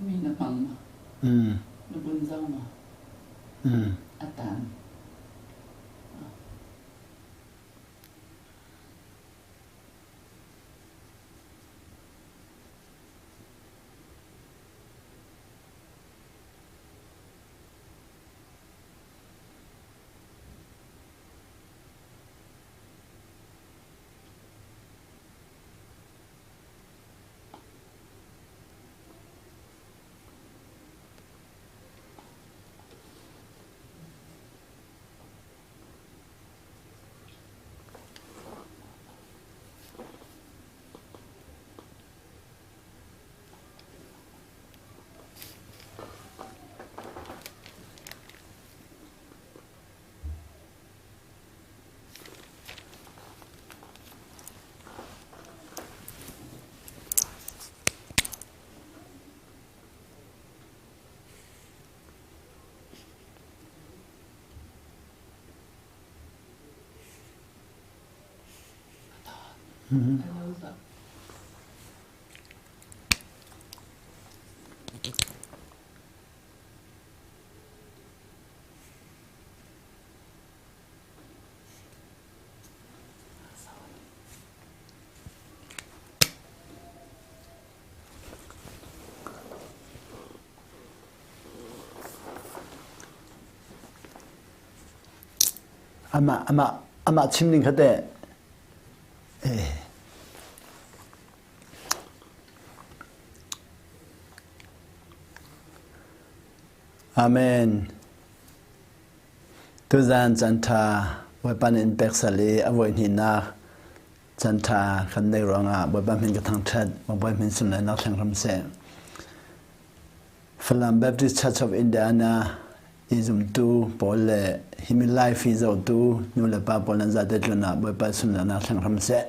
Mi na hmang ma? Na bun zau ma? A tan. Amah amah amah chim ning kha teh eh Amen. Tuzan caan ṭha Bawipa nih in pek sal i a voihnihnak caan ṭha kan neih ruangah Bawipa min ka thangṭhat. Bawipa min sunlawinak thleng hram seh. Falam Baptist Church of Indiana i zumtu pawl le himi live i zohtu nu le pa pawl nan zate tlun ah Bawipa sunlawinak thleng hram seh.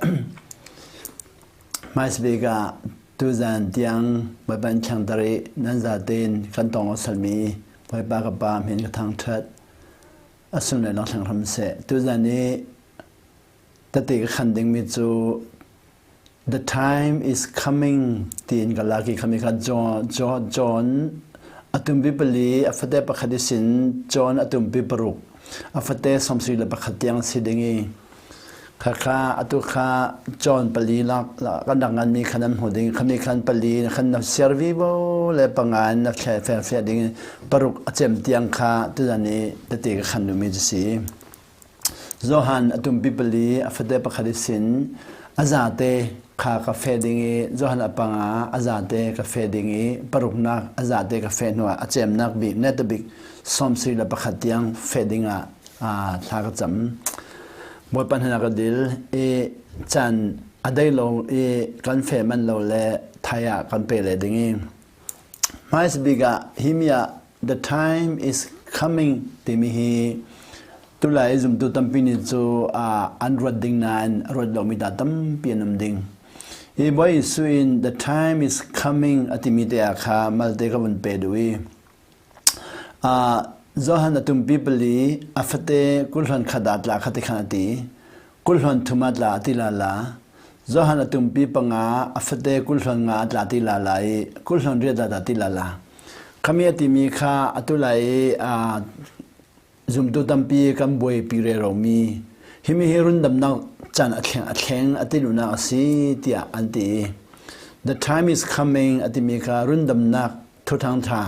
Hmaisabik ah tuzan tiang Bawipa in thlangter i nan zatein kan tawng a salmi Bawipa ka Pa min ka thangṭhat. A sunlawinak thleng hram seh. Tuzan i tete ka khan dingmi cu The time is coming tiin ka lak i khami kha John, John, John a tumpi pali a fate pakhat i sin John a tumpi paruk a fate 71 tiang si ding i Khakha atu kha cawn pali lak kan rak nganmi kha nan hmu ding khami khan pali khan na siar vivo le panga in na thle fer ding paruk a cem tiang kha tuzan i tete ka khan duhmi cu si. Johan a tumpi pali a fate pakhat i sin a zate kha ka fe ding i Johan a panga a zate ka fe ding i paruknak a zate ka fe hnuah a cemnak bik net bik 71 tiang fe ding ah thla ka cam. Bawipa hna ka dil i caan a dei lo i kan fe man lo le thai ah kan pe le ding i hmaisa bik ah hi mi ah the time is coming timi hi tulai zumtu tampi nih cu an ruat ding nain ruat lomi ta tampi an um ding. Hi Bawi Jesuh in the time is coming a timi te ah kha malte ka vun pe duh i Johan a tumpi pali a fate kulhlan khat ah tla kha ti khan a ti. Kulhlan thum ah tla a ti la la. Johan a tumpi panga a fate kulhlan nga ah tla ti la la i kulhlan riat ah ti la la. Khami a timi kha atu lai i zumtu tampi kan buaipi reromi himi hi rundamnak caan a thleng a thleng a ti duhnak a si tiah an ti. The time is coming a timi kha rundamnak thuthang tha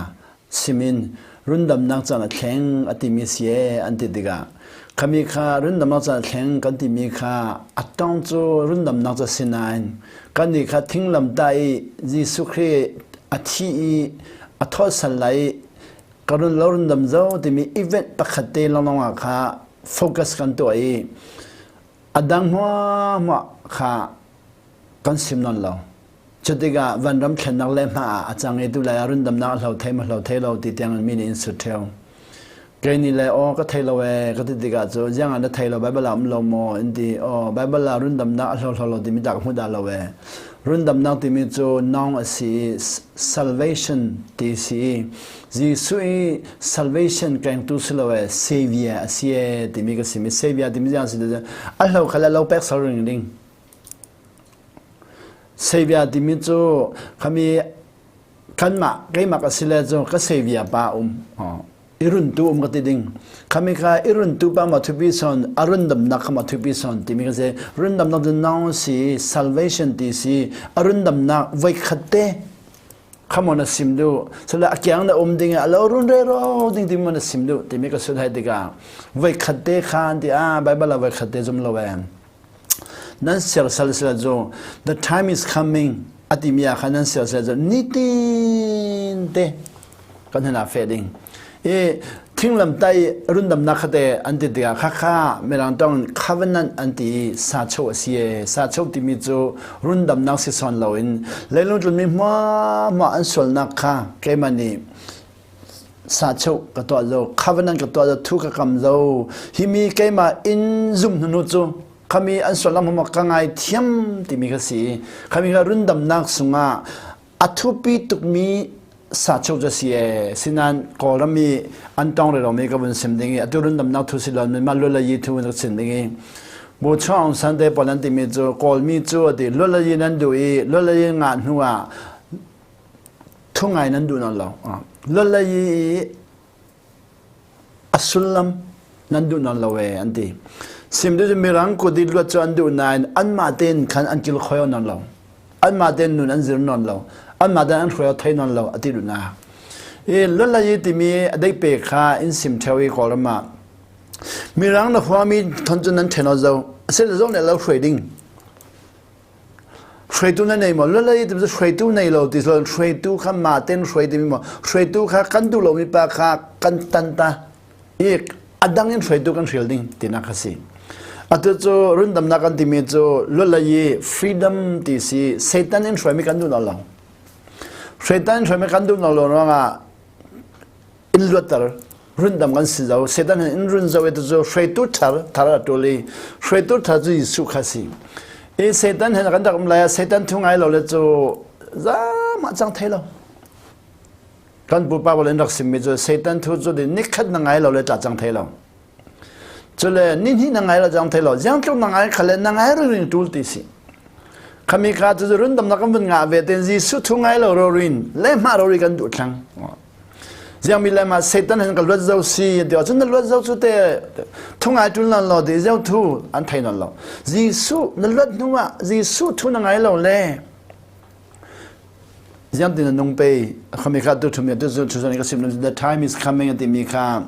simin rundamnak caan a thleng a timi si e an ti tikah khami kha rundamnak caan a thleng kan timi kha a tong cu rundamnak ca si nain kan nih kha thinglam ta i Jesuh Khrih a thi i a thawt sal lai i ka run lo rundam zo timi event pakhat te lawnglawng ah kha focus kan tuah i a dang hmuahhmuah kha kan sim nawn lo. Cutikah vanram thlennak le hma ah a cang i tulai ah rundamnak a hlo thei ma hlo thei lo ti tiang in mi nih in sut ṭheo. Kei nih le aw ka thei lo ee ka ti tikah cu ziang ah na thei lo Bible ah um lo maw in ti aw Bible ah rundamnak a hlo hlo lo timi dah ka hmu dah lo ee. Rundamnak timi cu nong a si i salvation ti si i Jesuh i salvation kengtu si lo ee savior a si ee timi ka sim i savior timi ziang si a hlo kha le lo pek sal ring ding. Savior timi cu khami Kanmah keimah ka si le cu ka saviour pa um. I runtu um ka ti ding. Khami kha i runtu pa ma thupi son a rundamnak kha ma thupi son timi ka si. Rundamnak cu nong si salvation ti si a rundamnak voi khat te kha mo na sim duh. Sala a kiang na um ding a lo run re ro ding ti mo na sim duh timi ka sut hai tikah voi khat te khan ti a Bible ah voi khat te zum lo em. Nan siarsal sila cu the time is coming a timi ah khan nan siarsal cu nitin te kan hna fe ding. I thinglam tai rundamnak kha te an ti tikah khakha mirang tong covenant an ti i sacho a si e. Sacho timi cu rundamnak si sawn loin leilung tlunmi hmuahhmuah an sualnak kha keimah nih sacho ka tuah lo covenant ka tuah lo thu ka kam lo himi keimah in zum hnu cu khami an sualnak hmu ka ngai thiam timi ka si khami ka rundamnak sungah a thupi tukmi sacho cu si e sinan kawlram i an tong re lomi ka vun sim ding i atu rundamnak thu si lon ma lula yi thu ka sim ding i bu chong san te pol an timi cu kawlmi cu ati lula yi nan du i lula yi nga hnu ah Thu ngai nan duh nawn lo. Lolei i a sullam nan duh nawn lo ee an ti. Sim cu mirang kut i luat cu an duh nain anmah tein khan an kil khoi nawn lo. Anmah tein nun an zir nawn lo. Anmah tein an hruai thei nawn lo a ti duh na. I lolei i timi a dei pe kha in sim theo i Kawlram ah mirang na huami thon cu nan then zo. Asile zong ne lo hruai ding. Hruaitu na nei maw? Lolei ti cu hruaitu nei lo ti so hruaitu kha mah ten hruai timi maw? Hruaitu kha kan duh lomi pa kha kan tan ta i a dang in hruaitu kan hrial ding tinak kha si. Atu cu rundamnak kan timi cu lolei i freedom ti si Satan in hruaimi kan duh lo. Satan in hruaimi kan duh lo ruangah in luatter rundam kan si zo Satan in run zo itu cu hruaitu thar thar a tul i hruaitu thar cu Jesuh kha si i Satan he kan rak um lai Satan thu ngai lo le cu zama cang thei lo kan pupa bol in rak simmi cu Satan thu cu nikhat na ngai lo le tla cang thei lo Cule nihnih na ngai lo cang thei lo ziang tluk na ngai khale na ngai ring tul ti si. Khami kha cu rundam na kan vun ngah ve ten Jesuh thu ngai lo ro rin le ma ro ri kan duh thlang. Ziang mi le ma Satan han ka luat zo si ti cun na luat zo cu te thu ngai tul nan lo ti ziang thu an thei nan lo. Jesuh na luat hnu ah Jesuh thu na ngai lo le ziang ti na nung pe khami kha tu thumi tu cu chu ka sim the time is coming ti mi kha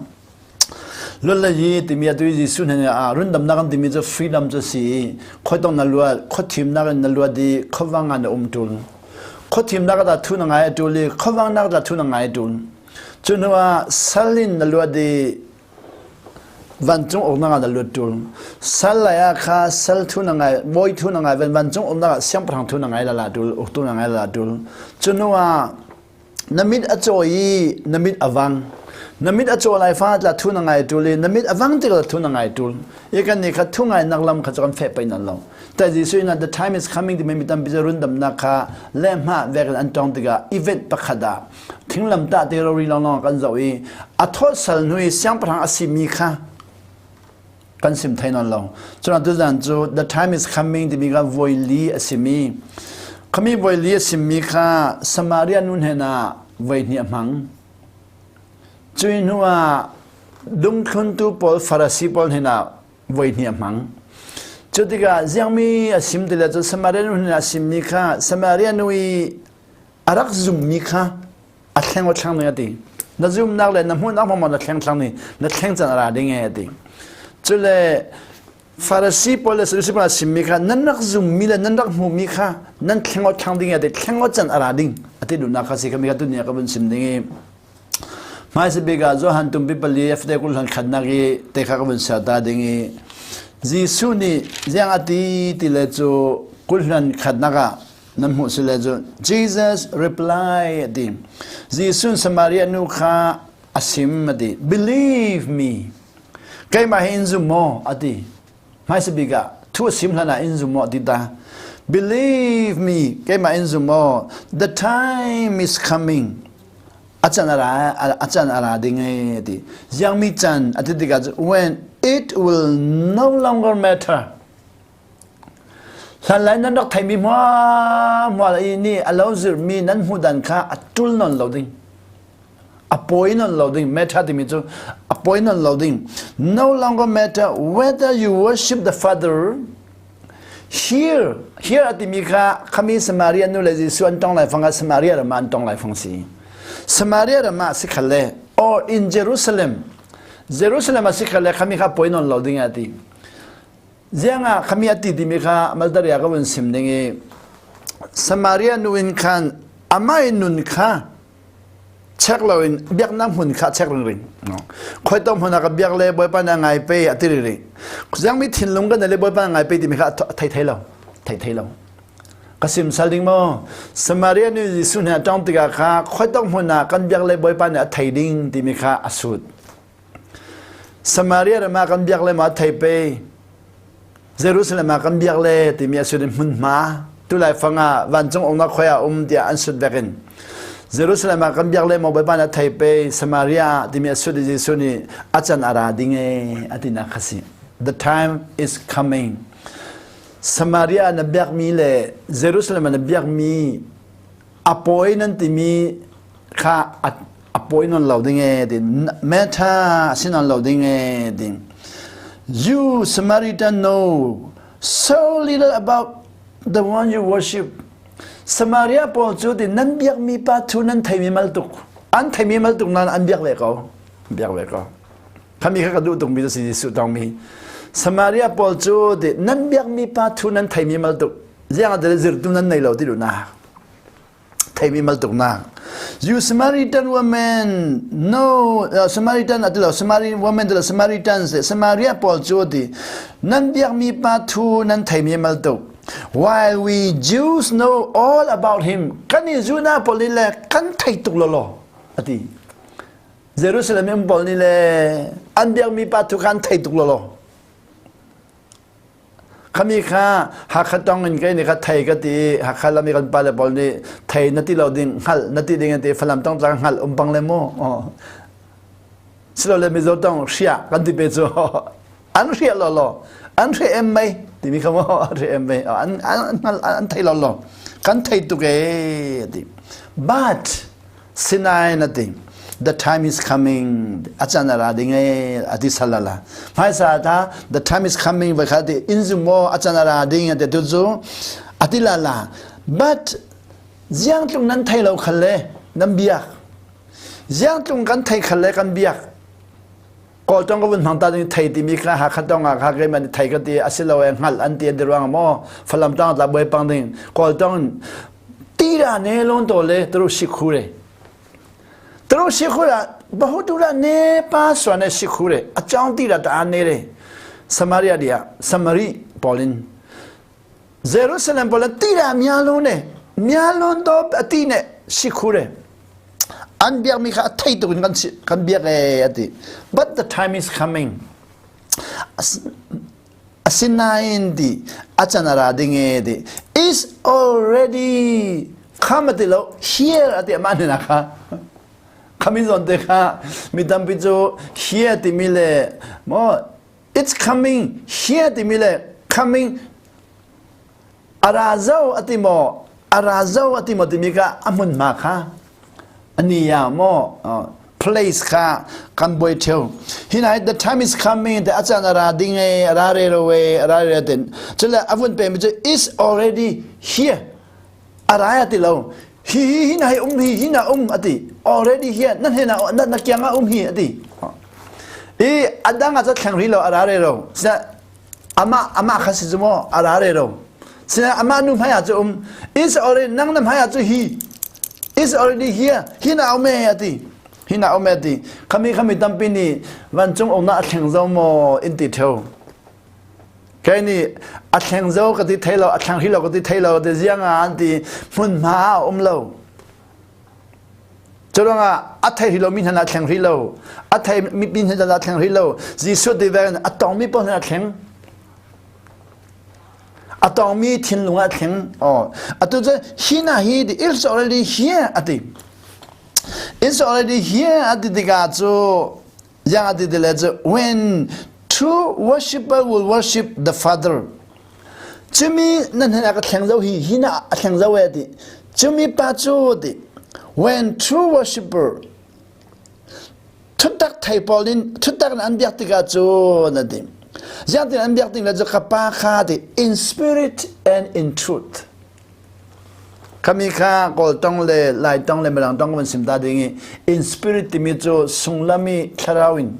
Luat timi atu i Jesuh hna nih ah rundamnak an timi cu freedom cu si i khuatong na luat, khuathimnak in na luat i khuavang ah na um ṭul. Khuathimnak ah thu na ngai a ṭul i khuavangnak ah thu na ngai a ṭul. Cu hnu ah sal in na luat i vancung uknak ah na luat ṭul. Sal lai ah kha sal thu na ngai, bawi thu na ngai, vancung uknak ah siangpahrang thu na ngai la la ṭul, uktu na ngai la la ṭul. Cu hnu ah Na mit a caw i na mit a vang. Na mit a caw lai fa tla thu na ngai tul i na mit a vang tik thu na ngai tul. I kan nih kha thu ngai nak lam kha cu kan feh pei nan lo. Tai Jesuh in the time is coming ti mi tampi cu rundamnak kha le hma vek in an tong tikah event pakhat ah thinglam tah te rori lawnglawng kan zoh i a thawt sal hnu i siangpahrang a simi kha kan sim thai non lo cun tuzan cu the time is coming timi kha voi li a simi khami voi li a simmi kha Samaria nu hnen ah voi hnih a hmang cui hnu ah dungthluntu pawl Farasi pawl hnen ah voi hnih a hmang cu tikah ziangmi a sim ti le cu Samaria nu hnen ah a simmi kha Samaria nu i a rak zummi kha a thleng o thlang ning a ti na zumnak le na hmuhnak hmang na thleng thlang ning na thleng can a ra ding e a ti cule Farasi pawl le Sadusi pawl simmi kha nan rak zummi le nan rak hmumi kha nan thleng o thlang ding e ti thleng o can a ra ding a ti duhnak kha si kha mi kha tu ni ka vun sim ding i hmaisa bik ah Johan tumpi pali fte kul hlan khatnak i te kha ka vun ser ta ding i Jesuh nih ziang a ti ti le cu kul hlan khatnak ah nan hmuh si le cu Jesus reply a ti Jesuh Samaria nu kha a sim a ti believe me keimah hi in zum maw a ti hmaisa bik ah thu a sim hlan ah in zum maw a ti ta believe me keimah in zum maw the time is coming a can a ra a can a ra ding e a ti ziangmi can a ti tikah when it will no longer matter. Hlanlai nan rak theimi hmuahmuah i nih a lo zirhmi nan hmuh dan kha a ṭul nawn lo ding. A pawi nawn lo ding. Matter timi cu a pawi nawn lo ding. No longer matter whether you worship the Father here here a timi kha khami Samaria nu le Jesuh an tong lai fang ah Samaria ram ah an tong lai fang si. Samaria ram ah si khal le or in Jerusalem Jerusalem ah si khal le khami kha pawi nawn lo ding a ti. Ziangah khami a ti timi kha Maltaria ka vun sim ding i Samaria nu in khan amah in nun kha check loin biaknak hmun kha check ringring. Khoi to hmun ah ka biak le Bawipa na ngai pe a ti ring. Ziang mi thinlung kan le Bawipa na ngai pe timi kha thei thei lo. Thei thei lo. Ka sim sal ding maw? Samaria nu Jesuh hna tong tikah kha khoi to hmun ah kan biak le Bawipa nih a thei ding timi kha a sut. Samaria ram ah kan biak le ma thei pe Jerusalem ah kan biak le timi a sut in hmunhma tulai fang ah vancung umnak khoi ah um tiah an sut vek in Jerusalem ah kan biak le maw Bawipa na thei pe Samaria ah timi a sut i Jesuh nih a can a ra ding e a tinak kha si The time is coming Samaria na biakmi le Jerusalem ah na biakmi a pawi nan timi kha a pawi non lo ding e din matter si non lo ding e ding you Samaritan know so little about the one you worship Samaria pawl cu ti nan biak mi pa thu nan thei mi mal tuk an thei mi mal tuk nan an biak ve ko biak ve ko khami kha ka duh tuk mi si Jesuh tong mi Samaria pawl cu ti nan biak mi pa thu nan thei mi mal tuk ziang ah zirtu nan nei lo ti duh nak theimi mal tuknak you Samaritan woman no Samaritan atilo Samaritan woman tilo Samaritans Samaria pawl cu ti nan biakmi pa thu nan theimi mal tuk while we Jews know all about him kan i Judah pawl nih le kan thei tuk lo lo ati Jerusalem um pawl nih le an biakmi pa thu kan thei tuk lo lo Khami kha Hakha tong in kei nih kha thei ka ti Hakha lam i kan pale pawl nih thei na ti lo ding hngalh na ti ding an ti Falam tong tlang hngalh um pang le mu silole Mizo tong hria kan ti pe cu an hria lo lo an hria em mei timi kha mu an hria em mei an an hngal an thei lo lo kan thei tuk e ti but Sinain a ti. The time is coming. A can a ra ding e a ti salala. Hmaisa ta the time is coming vai kha ti in zum mo a can a ra ding a ti tu cu a ti la la. But ziang tlung nan thei lo khal le nan biak. Ziang tlung kan thei khal le kan biak. Kawl tong ka vun hmang ta ding thei timi kha Hakha tong ah kha keimah nih thei ka ti asilo e hngalh an ti an ti ruang maw Falam tong tla buai pang ding Kawl tong tira ne lon to le tru sikhu re tru sikhu ra bahutu ra ne pa swa ne sikhu re achang tira ta ne re Samaria dia Samari polin Jerusalem polin tira mya lo ne mya lon to ati ne sikhu re an biak mi kha a thei tuk in kan kan biak e ati but the time is coming Asinain ti a can a ra ding e ti is already come ti lo here ati amah nih kha khami zawn te kha mi tampi cu here timi le mo it's coming here timi le coming a ra zo ati maw a ra zo ati maw timi kha a hmunhma kha ani ya maw place kha kan buai theo hinai the time is coming te achan a ra ding e a ra re ro e a ra re ten chule avun pe mi chu is already here a ra ya ti lo hi hi hi na hi um hi hi na um ati already here nan he na na na kyang a um hi ati i adang a cha thleng ri lo a ra re ro amah amah kha si cu maw a ra re ro sina amah nu hmai ah cu um is already nang na hmai ah cu hi is already here hi na um e ati hi na um e ati khami khami tampi nih vancung umnak a thleng zo maw in ti theo kai nih a thleng zo ka ti thei lo a thleng hi lo ka ti thei lo ti ziang ah an ti hmunhma ah um lo Curuangah a thei rih lomi hna a thleng rih lo. A thei mi hna a thleng rih lo. Jesuh ti ve a tongmi paoh hna a thleng. A tongmi thinlung ah a thleng. Oh, atu cu hi na hi it's already here ati. It's already here ati tikah cu yang ati ti le cu when true worshipper will worship the Father. Cumi nan hen a ka thleng zo hi hi na a thleng zo e ti. Cumi pa cu ti when true worshipper thutak thei pawl in thutak in an biak tikah cun a ti. Ziang tin an biak ting le cu ka pa kha ti in spirit and in truth. Khami kha Kawl tong le Lai tong le Mirang tong kan sim ta ding i in spirit timi cu sunglam i thlarau in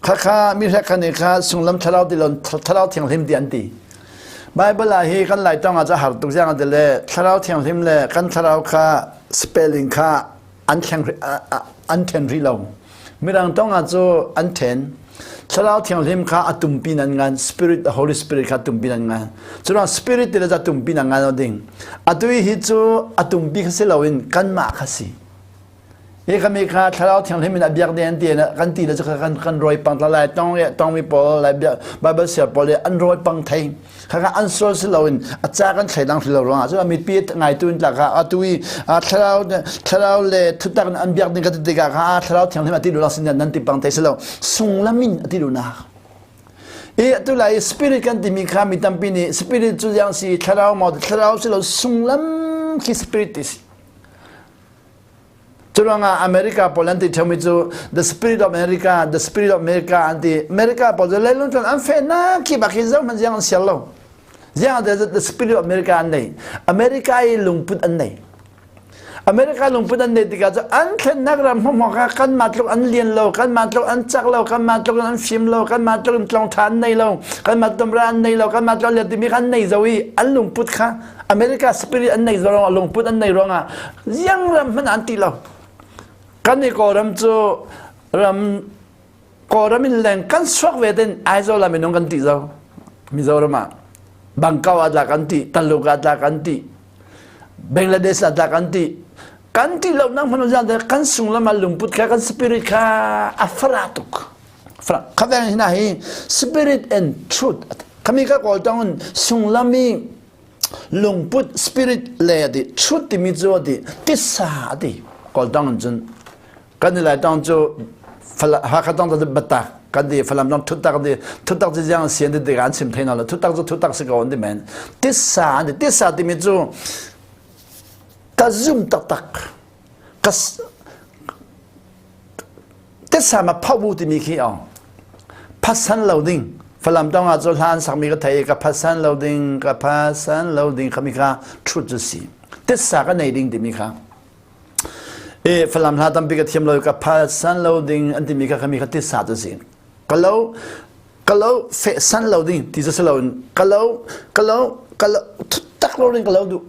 Khakha mi hrek khan kha sunglam thlarau ti lon thlarau thianghlim ti an ti. Bible ah hi kan lai tong ah ca har tuk ziang ti le thlarau thianghlim le kan thlarau kha spelling kha an thleng an then rih lo. Mirang tong ah cu an then. Thlarau thianghlim kha a tumpi nan ngan spirit the Holy Spirit kha tumpi nan ngan. Curuang spirit ti le ca tumpi nan ngan ding. Atu hi cu a tumpi kha si loin kanmah kha si. Hi kami kha thlarau thianghlim in a biak ding an ti kan ti le cu kan kan rawi pang lai tong le tong mi pawl lai Bible siar pawl le an rawi pang thei kha kha an sual si loin a ca kan thlei dang lo ruangah cu mi pi ngai tu in tla kha atu i thlarau thlarau le thutak in an biak ding ka ti tikah kha thlarau thianghlim a ti lu sin nan ti pang thei si lo sunglam in a ti lu nak i atu lai spirit kan timi kha mi tampi nih spirit cu yang si thlarau maw thlarau si lo sunglam khi spirit ti si Curuangah America pawl an ti ṭheumi cu the spirit of America, the spirit of America an ti. America pawl cu leilung cun an fehnak khi bak hi zohhmanh ziang an sial lo. Ziang the spirit of America an nei. America i lungput an nei. America lungput an nei tikah cu an thlennak ram hmuhmuh kha kanmah tluk an lian lo, kanmah tluk an cak lo, kanmah tluk an fim lo, kanmah tluk in tlong ṭha an nei lo, kanmah tumra an nei lo, kanmah tluk an lian timi kha an nei zo i an lungput kha America spirit an nei ruangah lungput an nei ruangah ziang ram hmanh an ti lo. Kan i Kawlram cu ram Kawlram in leng kan suak ve ten Aizawl ah minung kan ti zo. Mizoram ah Bangkok ah tla kan ti, Taluk ah tla kan ti, Bangladesh ah tla kan ti. Kan ti lo nang hmanh zan kan sung lam ah lungput kha kan spirit kha a fara tuk. Kha veng hina hi spirit and truth khami ka kawl tong sunglam i lungput spirit le ati truth timi cu ati tisa ati kawl tong in cun kan i lai tong cu Hakha tong cu batak kan ti Falam tong thutak ti thutak cu ziang sian ti tikah an chim thei na lo thutak cu thutak si ko an ti men tisa an ti tisa timi cu ka zum taktak ka Tetsam ah phoh timi khi ong phatsan lo ding Falam tong ah cu hlan sakmi ka thei ka phatsan lo ding ka phatsan lo ding khami kha truth cu si tetsa ka nei ding timi kha e Falam hla tampi ka thiam lo ka phatsan lo ding an timi kha khami kha titsa cu si ka lo ka lo fe san lo ding ti cu si lo in ka lo ka lo ka lo tak lo ding ka lo duh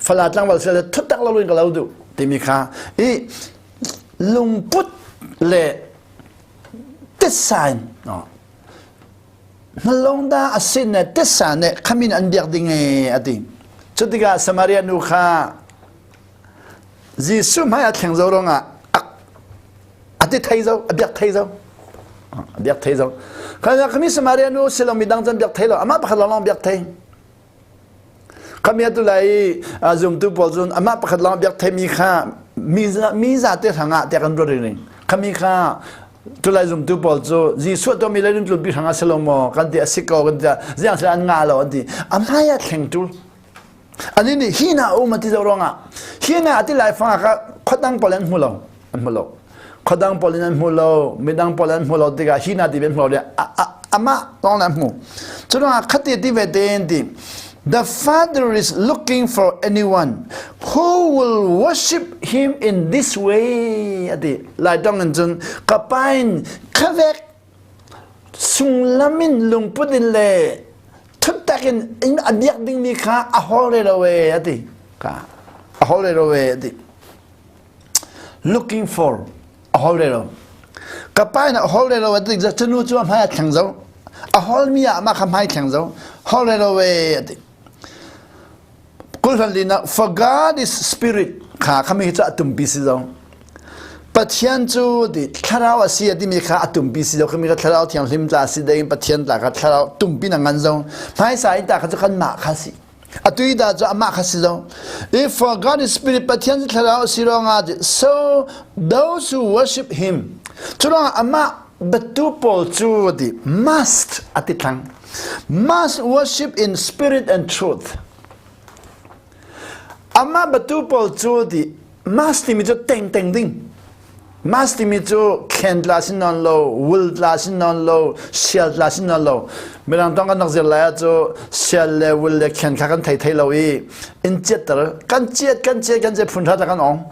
Fala tlangval sel thutak lo in ka lo duh timi kha i lungput le titsa in hnalong da a sin ne titsa ne khamin an biak ding e ati cu tikah Samaria nu kha Jesuh hmai a thleng zo ruangah a ti thei zo a biak thei zo a biak thei zo khami Samaria nu silo mi dang chan biak thei lo amah pakhat lawng biak thei Khami atu lai i zumtu pawl cun amah pakhat lawng biak theimi kha mi zate hrangah tiah kan ruat ring. Khami kha tulai zumtu pawl cu Jesuh tuahmi le tlunpi hrangah si lo maw kan ti a si ko kan ti ziang sila an ngah lo an ti. A hmai ah thleng tul. Ani nih hi na um a ti zo ruangah hi na a ti lai fangah kha khuadang pawl an hmu lo an hmu lo. Khuadang pawl in an hmu lo, midang pawl an hmu lo tikah hi na ti ve hmu lo amah lawng an hmu. Curuangah khati ti ve te ti The Father is looking for anyone who will worship him in this way ati lai tong in cun ka pain khavek sunglam in lungput in le thutak in in a biak dingmi kha a hol re lo e ati ka a hol re lo e ati looking for a hol re lo ka pa in a hol re lo ati cu nu cu a hmai a thleng zo a hol mi ah mah kha hmai thleng zo hol re lo we ati kulhlan lina for God is spirit kha khami cu a tumpi si zo Pathian cu ti thlarau a si a timi kha a tumpi si zo khami kha thlarau thianghlim tla si ding Pathian tla kha thlarau tumpi na ngan zo hmaisa in ta kha cu kan mah kha si Atu i dah cu amah kha si lo. If for God is spirit, Pathian cu thlarau a si ruangah so those who worship him cu ruangah amah batu pawl cu ti must a ti thlang. Must worship in spirit and truth. Amah batu pawl cu ti must timi cu tengteng ding. Must timi cu khen tla sin non lo, wool tla sin non lo, sial tla sin non lo. Mirang tong kan nak zir lai ah cu sial le wool le khen kha kan thei thei lo i in chiat ter kan chiat kan chiat kan chiat phun tha kan ong.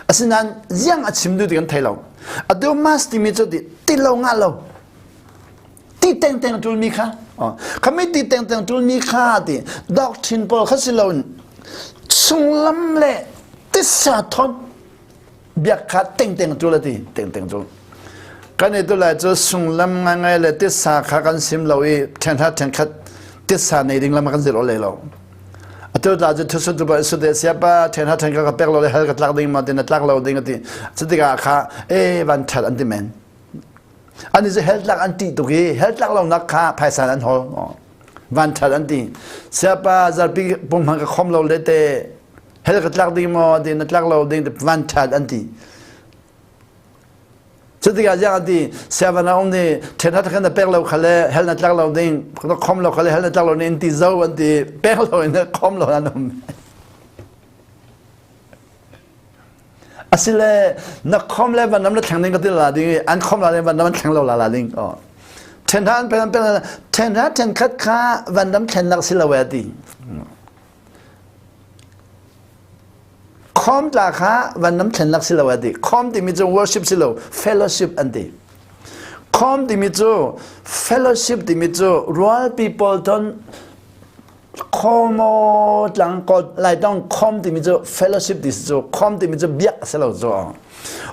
Asinain ziang a chim duh ti kan thei lo. Atu must timi cu ti ti lo nga lo. Ti tengteng ṭulmi kha khami ti tengteng ṭulmi kha ti doctrine pawl kha si loin chunglam le tisa thon biak kha tengteng ṭul a ti tengteng ṭul kan i tu lai cu sunglam ngaingai le tisa kha kan sim lo i ṭhenkhat ṭhenkhat tisa nei ding lam kan zir ole lo atu tla cu thusu tu ba su de siapa ṭhenkhat ṭhenkhat ka pek lo le hal ka tlak ding ma ti na tlak lo ding ati cutikah kha e van ṭhat an ti men An i hell tlak an ṭih tuk i hell tlak lonak kha phaisa an hawl. Van ṭhat an ti. Siapa zarpi pung hmang ka khom lo le te hell ka tlak ding maw ti na tlak lo ding van ṭhat an ti. Cutikah ziang an ti siavan a um ni ṭhen hat khan na pek lo kha le hell na tlak lo ding na khom lo kha le hell na tlak lo ning ti zo an ti pek lo in khom lo an um. Asile na khom le van nam na thleng ding ka ti la ding i an khom la ding van nam an thleng lo la la ding oh then han pen pen then ha then khat kha van nam thlen nak si lo e ti khom tla kha van nam thlen nak si lo e ti khom timi cu worship si lo fellowship an ti khom timi cu fellowship timi cu rual people ton Khomo tlang ko lai tong khom timi cu fellowship ti cu khom timi cu biak a si lo cu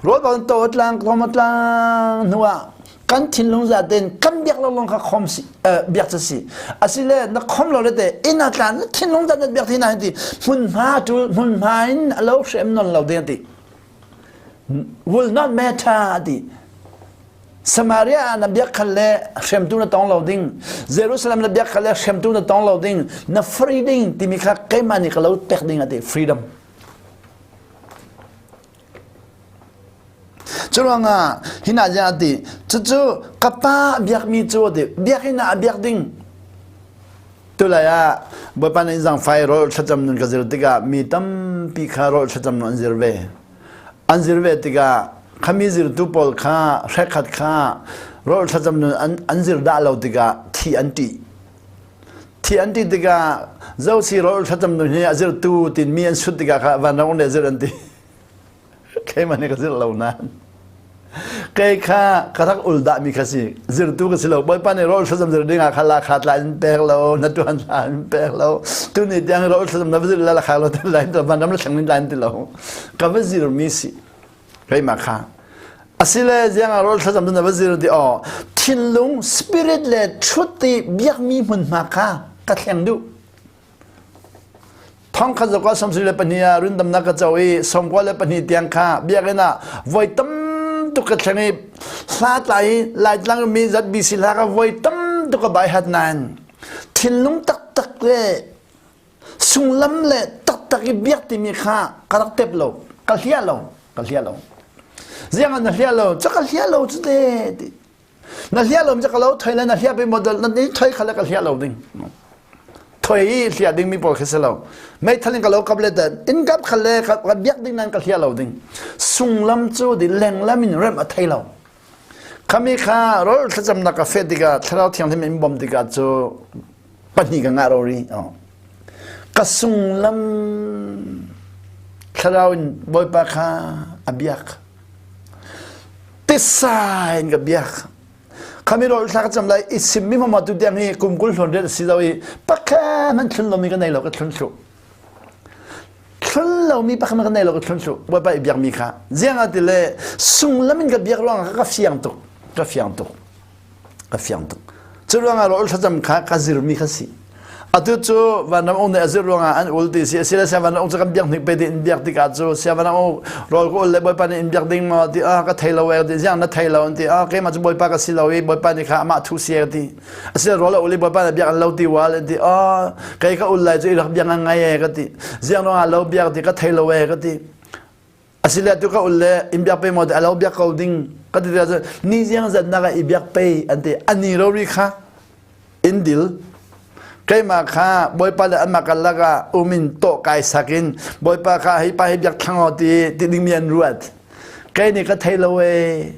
rawl bang to tlang khomo tlang hnu ah kan thinlung za ten kan biak lo long kha khom si biak cu si asile na khom lo le te inn a tlan na thinlung za na biak thi na ti hmunhma tu hmunhma in a lo hrem non lo ding ti will not matter ti Samaria ah na biak khal le hremtu na tong lo ding Jerusalem na biak khal le hremtu na tong lo ding na free ding timi kha keimah nih ka lo pek ding ati freedom Curuangah hina jiang ati cucu ka pa biakmi cu ati biakinn ah a biak ding tulai ah Bawipa nih zangfai rawl thlacam nun ka zir tikah mi tampi kha rawl thlacam nun an zir ve An zir ve tikah khami zirtu pawl kha hrekhat kha rawl thlacam nun an, an zir dah lo tikah thi an ṭih. Thi an ṭih tikah zosi rawl thlacam nun hi a zirtu tin mi an sut tikah kha vanrang le zir an ti. Keimah nih ka zir lo nain. Kei kha ka rak ul dah mi kha si. Zirtu ka si lo. Bawipa nih rawl thlacam zir ding ah kha la kha tla in pek lo, na tuan la in pek lo. Tu ni tiang rawl thlacam na va zir la la kha lo te lai to vanram la thleng in lai ti lo. Ka va zir mi si. Keimah kha. Asile ziang ah rawl thlacam na va zir ti aw thinlung spirit le truth ti biakmi hmunhma kha ka thleng duh. Thongkhat zakua 72 ah rundamnak ka co i 92 tiang kha biakinn ah voi tam tuk ka thleng i hla tla i Laitlang mi ZBC hla ka voi tam tuk ka bai hat nain thinlung taktak le sunglam le taktak i biak timi kha ka rak tep lo ka hliah lo ka hliah lo ziang ah na hliah lo ca ka hliah lo cu te ti Na hliah lo mi ka lo thoi le na hliah pe model na ni thoi kha le ka hliah lo ding. Thoi i hliah ding mi pawl khi si lo. Meithal in ka lo kap le dan in kap kha le ka biak ding nan ka hliah lo ding. Sunglam cu di lenglam in rem a thei lo. Khami kha rol thlacamnak ka fet tikah thlarau thianghlim in bom tikah cu pahnih ka ngah rori. Ka sunglam thlarau in Bawipa kha a biak. Tisa in ka biak. Khami rawl thla ka cam lai i sim mi mama tu tiang hi kum 20 hlawn rian a si lo i pakhat man thlun lomi ka nei lo ka thlun thlu. Thlun lomi pakhat man ka nei lo ka thlun thlu. Bawipa i biak mi kha. Ziang ah ti le sunglam in ka biak ruang ah ka fiang tuk. Ka fiang tuk. Ka fiang tuk. Cu ruangah rawl thlacam kha ka zirmi kha si. Atu cu vanram ung nih a zir ruangah an ul ti si. Asile sia vanram ung cu kan biak hnik pe ti in biak tikah cu sia vanram ung rawl ka ul le Bawipa nih in biak ding maw ti ah ka thei lo e ti ziang na thei lo an ti ah keimah cu Bawipa ka si lo i Bawipa nih kha amah thu si e ti. Asile rawl a ul i Bawipa nih biak an lo ti wal an ti ah kei ka ul lai cu i rak biak ngai e ka ti. Ziang ruangah lo biak ti ka thei lo e ka ti. Asile tu ka ul le in biak pe maw ti a lo biak ko ding ka ti tikah ni ziang zat nak ah i biak pe an ti ani rori kha in dil. Keimah kha Bawipa le anmah karlak ah um in tawh kai sak in Bawipa kha hi pa hi biak thlang aw ti ti dingmi an ruat. Kei nih ka thei lo ee.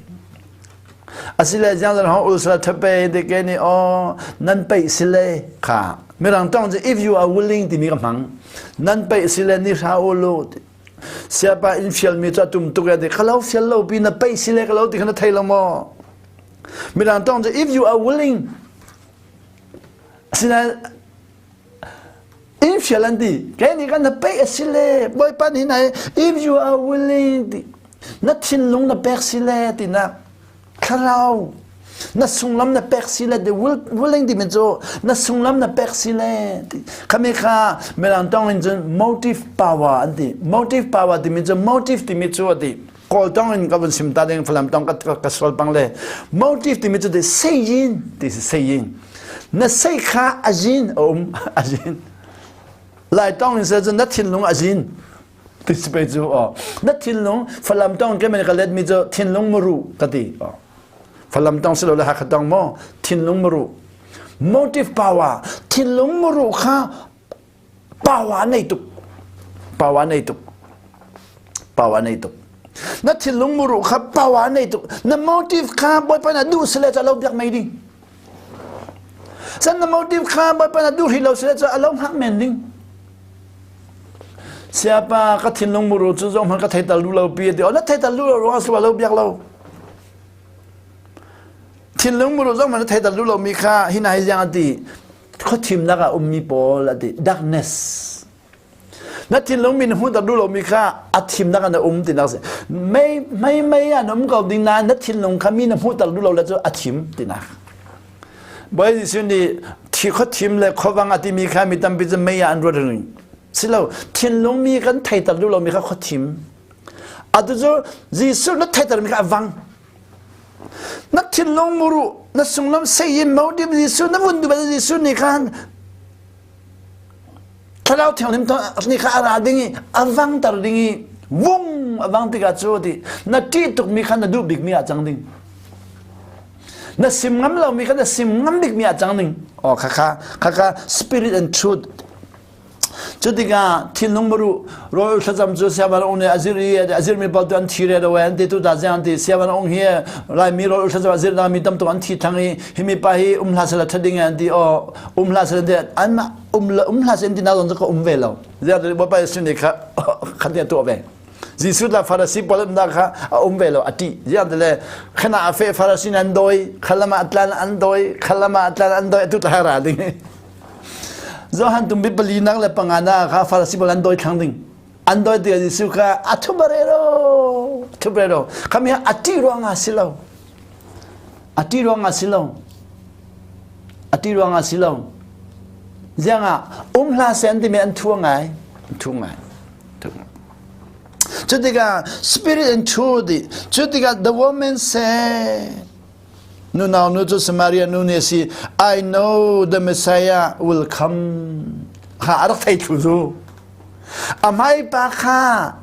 Asile ziang zan hong ulsala thape te ke nih aw nan peih sile kha mirang tong cu if you are willing timi ka hmang nan peih sile ni hra u lu siapa in fial mi cu atum tuk ya ti khalo fial lo pi na peih sile ka lo ti kha na thei lo maw mirang tong cu if you are willing Asinain in fial an ti. Kei nih kan na peih a si le Bawipa nih nai if you are willing ti na thinlung na pek si le tinak thlarau na sunglam na pek si le the willing timi cu na sunglam na pek si le ti khami kha mirang tong in cun motive power an ti motive power timi cu motive timi cu a ti Kawl tong in ka vun sim ta ding Falam tong ka ka sual pang le motive timi cu seyin ti si seyin na sei kha a zin a um a zin Lai tong in se cu na thinlung a zin ti si pe cu o na thinlung Falam tong ke men ka let mi cu thinlung muru ka ti o Falam tong si lo le Hakha tong mo thinlung muru motive power thinlung muru kha Power nei tuk. Power nei tuk. Power nei tuk. Na thinlung muru kha power nei tuk. Na motive kha Bawipa na duh sile cu alo biak mei ding. San na motive kha Bawipa na duh ri lo sile cu alo hngak men ding. Siapa ka thinlung muru cu zong hman ka thei tal lu lo pi ti. O na thei tal lu lo ruang su alo biak lo. Thinlung muru zong hman na thei tal lu lo mi kha hi na hi ziang ati. Khuathimnak ah ummi pawl a ti darkness na thinlung min hmu tak duh lomi kha a thimnak ah na um tinak si mei mei mei ah na um ko ding nain na thinlung kha mi na hmuh tak duh lo le cu a thim tinak Bawi Jesuh nih thi khuathim le khuavang a timi kha mi tampi cu mei ah an ruat ring silo thinlung mi kan thei tak duh lomi kha khuathim atu cu Jesuh na thei tak mi kha a vang Na thinlung muru na sunglam sei in modim Jesuh na vun duh Jesuh nih khan thlarau thianghlim nih kha a ra ding i a vangter ding i vung a vang tikah cu ti na ṭih tukmi kha na duh bikmi ah cang ding na sim ngam lomi kha na sim ngam bikmi ah cang ding oh kha kha kha kha spirit and truth Cu tikah thinlung muru rawl thlacam cu siavan ong nih a zir i a zirmi paoh tu an thi re lo an ti tu ta ziang an ti siavan ong hi Laimi rawl thlacam a zir mi tam tuk an thi thang i himi pa hi um hlah sela ṭha ding an ti aw um hlah sela ti an um um hlah sela ti na zong cu ka um ve lo ziang ti Bawipa Jesuh nih kha khan ti a tuah ve Jesuh la Farasi pawl umnak kha a um ve lo a ṭih ziang ti le khana a fe Farasi an dawi khalam ah tlan an dawi khalam ah tlan an dawi atu ta ra ding Johan tumbi pali nak le panga na kha Farasi pawl an dawi thlang ding. An dawi tikah Jesuh kha a thubarero thubarero khami a ṭih ruangah si lo. A ṭih ruangah si lo. A ṭih ruangah si lo. Ziangah um hlah seh an timi an thu ngai. An thu ngai. Cu tikah spirit and truth cu tikah the woman said Nunau nu cu Samaria nu nih a si. I know the Messiah will come. Kha a rak thei thlu zu. A hmaipa kha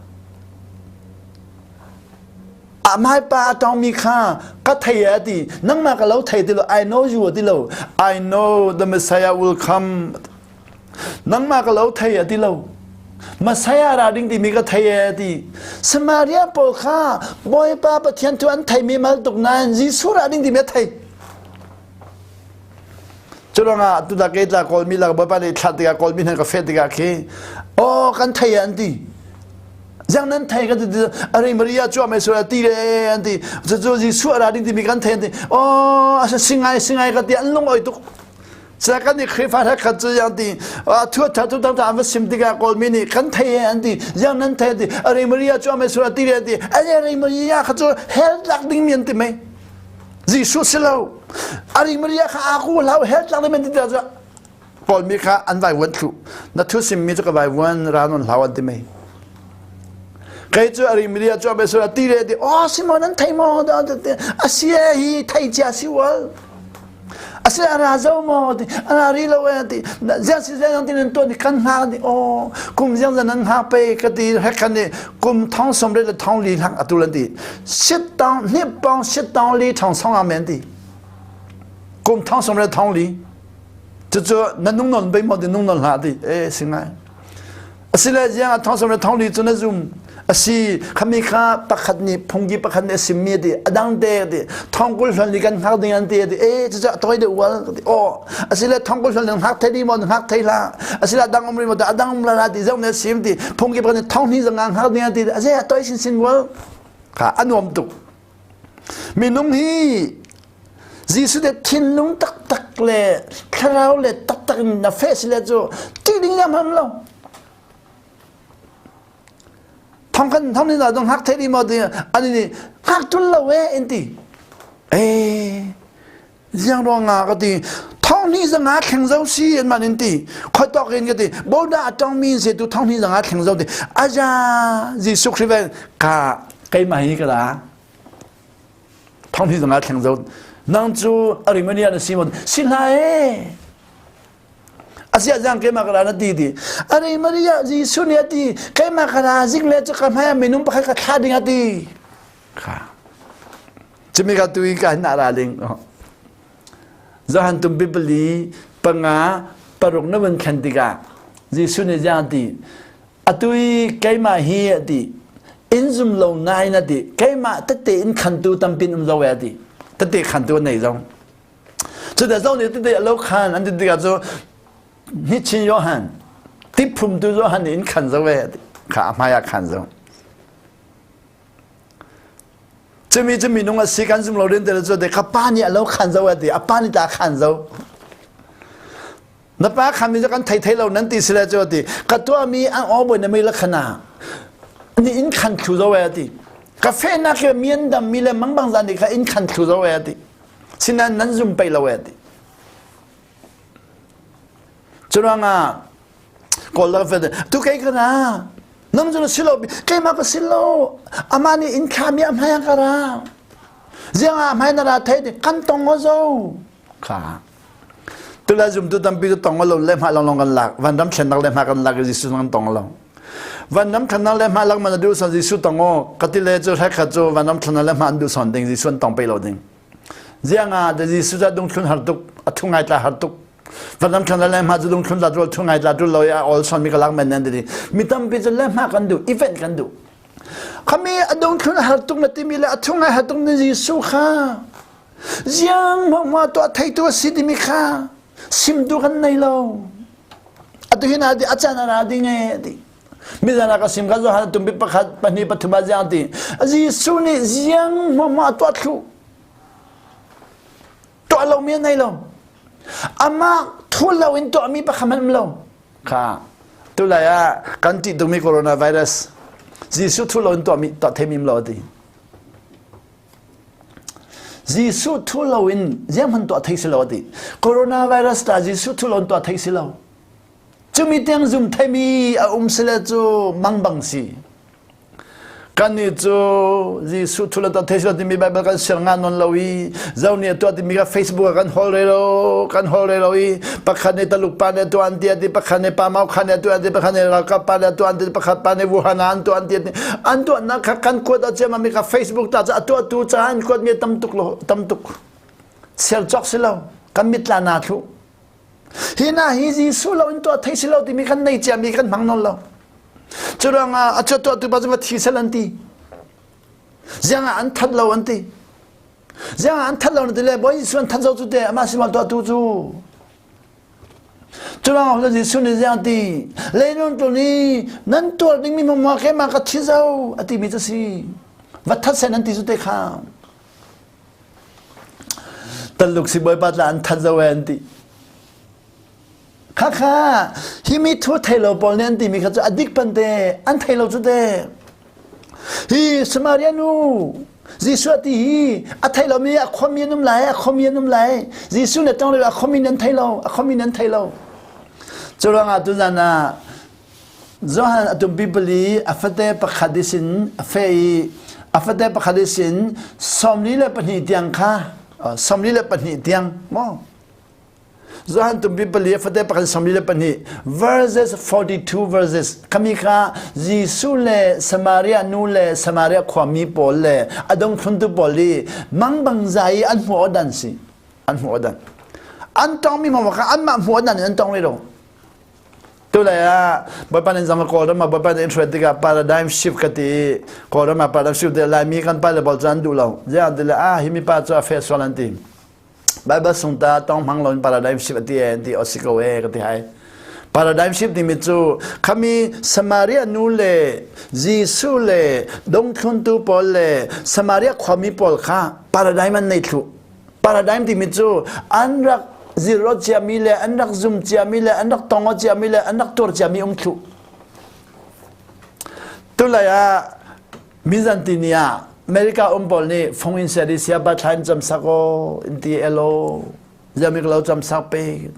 a hmaipa a tongmi kha ka thei a ti. Nangmah ka lo thei ti lo. I know you a ti lo. I know the Messiah will come. Nangmah ka lo thei a ti lo. Messiah ra ding timi ka thei e ti. Samaria pawl kha Bawipa Pathian cu an theimi mal tuk nain Jesuh ra ding timi a thei. Curuangah tuta ke tla kawlmi lak Bawipa nih thlah tikah kawlmi hna ka feh tikah khi oh kan thei an ti. Ziang nan thei kan ti ari Maria cu ame sura ti le an ti. Cucu Jesuh ra ding timi kan thei an ti. Oh asa singai singai ka ti an lung oi tuk. Kan nih Khrihfa he khat cu yang ti thu tha thu tang an va sim tikah Kawlmi nih kan thei an ti yang nan thei ti Ari Maria cu ame sura ti an ti Ari Maria kha cu hell tlak ding mi an ti mei Jesuh si lo Ari Maria kha aku hlau hell tlak ding mi an ti ti Kawlmi kha an vai vuan thlu na thu sim mi cu ka vai vuan ra non hlau an ti mei kei cu Ari Maria cu ame sura ti le ti oh Simon an thei maw a si hi thei cia si wal A si a ra zo maw ti a ra ri lo e ti ziang si ziang ti nan tuan ti kan hngak ti aw kum ziang zan nan hngak pe ka ti hek khan ni kum thong som le thong li hlang atu lan ti sit tong hnip pong sit tong li thong song amen ti kum thong som le thong li. Cucu na nung non bei maw ti nung non hlah ti e si ngai. Asile ziang a thong som le thong li cu na zum. Asi khami kha pakhat nih phungki pakhat nih a simmi ti adang te ti thongkul hlan li kan hngak ding an ti ti e cucu a toi deuh wal ti aw asile thongkul hlan li hngak thei di maw hngak thei hlah asile adang um ri maw adang um la la ti zong ne sim ti phungki pakhat nih thong hnih zanga hngak ding an ti ase a toi sin sin wal kha a nuam tuk Minung hi Jesuh le thinlung taktak le thlarau le taktak in na feh si le cu ti ding lam ham lo. Thong kan thong ni na dong hak thei di mo ti ani ni hak tul lo e in ti. Eh ziang ruang nga ka ti thong ni zanga thleng zo si an man in ti khoi tok in ka ti boda atong mi se tu thong ni zanga thleng zo ti aja Jesuh Christ ka keimah hi ka da thong ni zanga thleng zo nang cu arimania na si mon si hla e asia jang keimah ka ra na ti ti are Maria Jesuh nih a ti keimah ka ra zing le cu ka hmai minung pakhat ka thla ding a ti kha Cumi ka tu i ka hin ra ding. Johan tum pali panga paruk na van khan tikah Jesuh nih ziang ti atu i keimah hi a ti in zum lo nain a ti keimah tete in khantu tampin um zo e a ti tete khantu an nei zong cuta zong nih tete lo khan an ti tikah cu Nichin Johan tiphumtu Johan nih in khan zo e a ti kha a hmai ah khan zo Cumi cu minung a si kan zum lo rin te cu ka pa nih a lo khan zo a ti a pa nih ta khan zo na pa khan mi cu kan thei thei lo nan ti sile cu ti ka tuah mi an aw boi na mi la khana ni in khan thlu zo a ti ka fe na ke mian dam mi le mangbang zan ni kha in khan thlu zo a ti sinan nan zum pe lo a ti Curuangah kawl la ka tu kei ka ra nang cu na si lo keimah ka si lo amah nih inn thla mi a hmai ka ra ziang ah hmai na ra thei kan tong o zo kha tula zum tu tampi tu tong lo le hma long long kan lak van ram thlen nak le hma kan lak Jesuh kan tong lo van ram thlen nak le hma lak man du son Jesuh tong o katile cu hrai khat cu van ram thlen le hma an du son ding Jesuh an tong pe lo ding Ziang ah Jesuh cu dungthlun har tuk a thu ngai tla har tuk vanlam thlan le hma cu dungthlun la tul thu ngai tla tul lo i a ol son mi ka lak men nan ti mi tampi cu le hma kan duh event kan duh khami a dungthlun har tuk na timi le a thu ngai har tuk ni Jesuh kha ziang ma ma to thei tu si timi kha sim tu kan nei lo atu hin adi achan ara ding e ti Mizan ah ka sim ka Johan tumpi pakhat pahnih pathum ah ziang ti Jesuh nih ziang hmuahhmuah tuah thlu tuah lomi a nei lo amah thu lo in tuahmi pakhat hmanh um lo kha tulai ah kan tih tukmi coronavirus Jesuh thu lo in tuahmi tuah theimi um lo ti Jesuh thu lo in ziang hmanh tuah thei si lo ti coronavirus ta Jesuh thu lo in tuah thei si lo Cumi tiang zum theimi a um sile cu mangbang si. Kannih cu Jesuh thu le tuah thei silo timi Bible kan siar nga non lo i zo nih a tuah timi kha Facebook ah kan hol re lo kan hol re lo i pakhat nih Taluk pa nih a tuah an ti ti pakhat nih Pa Mau Kha nih a tuah an ti pakhat nih ralkap pa nih a tuah an ti pakhat pa nih Wuhan ah an tuah an ti an tuahnak kha kan kuat a ciam mi kha Facebook ta cu a tuahtu caah an kuat mi tam tuk lo tam tuk siar cawk si lo kan mitla naa thlu Hi hna hi Jesuh lo in tuah thei si lo timi kan nei ciami kan hmang nawn lo. Cu ruangah a cuat tuahtu pa cu va thi sel an ti. Ziang ah an that lo an ti. Ziang ah an that lo na ti le Bawi Jesuh an that zo cu te amah simal tuahtu cu. Cu ruangah Jesuh nih ziang ti leilung tlun i nan tuar dingmi mumma keimah ka thi zo a timi cu si. Va that sen an ti cu te kha. Taluk sibawipa tla an that zo an ti. Khakha hi mi thu thei lo pawl nih an timi kha cu a dik pan te an thei lo cu te. Hi Samaria nu Jesuh ti hi a thei lo mi a khomi an um lai a khomi an um lai Jesuh le tong le a khomi nan thei lo a khomi nan thei lo. Cu ruangah tuzan ah Johan a tumpi pali a fate pakhat i sin a fe i a fate pakhat i sin 42 tiang kha 42 tiang maw Johan tumpi pali a fate pakhat 42 verses 42 verses khami kha Jesuh le Samaria nu le Samaria khuami pawl le a dongthluntu pawl i mangbang zai i an hmuh dan si an hmuh dan. An tongmi hmang kha anmah hmuh an in an tong rih lo. Tulei ah Bawipa nih zang Kawlram ah Bawipa nih in hruai tikah paradigm shift ka ti i Kawlram ah paradigm shift te Laimi kan pa le bol cu an duh lo. Ziah ti le ah hi mi pa cu a fe sual an ti. Bible sung ta tong hmang lo in paradigm shift a ti e an ti o si ko e ka ti hai. Paradigm shift timi cu khami Samaria nu le Jesuh le dongthluntu pawl le Samaria khuami pawl kha paradigm an nei thlu. Paradigm timi cu an rak zirot ciami le an rak zum ciami le an rak tongo ciami le an rak tuar ciami um thlu. Tulai ah mizanti ni ah America um pawl nih fung in seri sia ba thlain cam sak o in ti elo zamik lo cam sak pe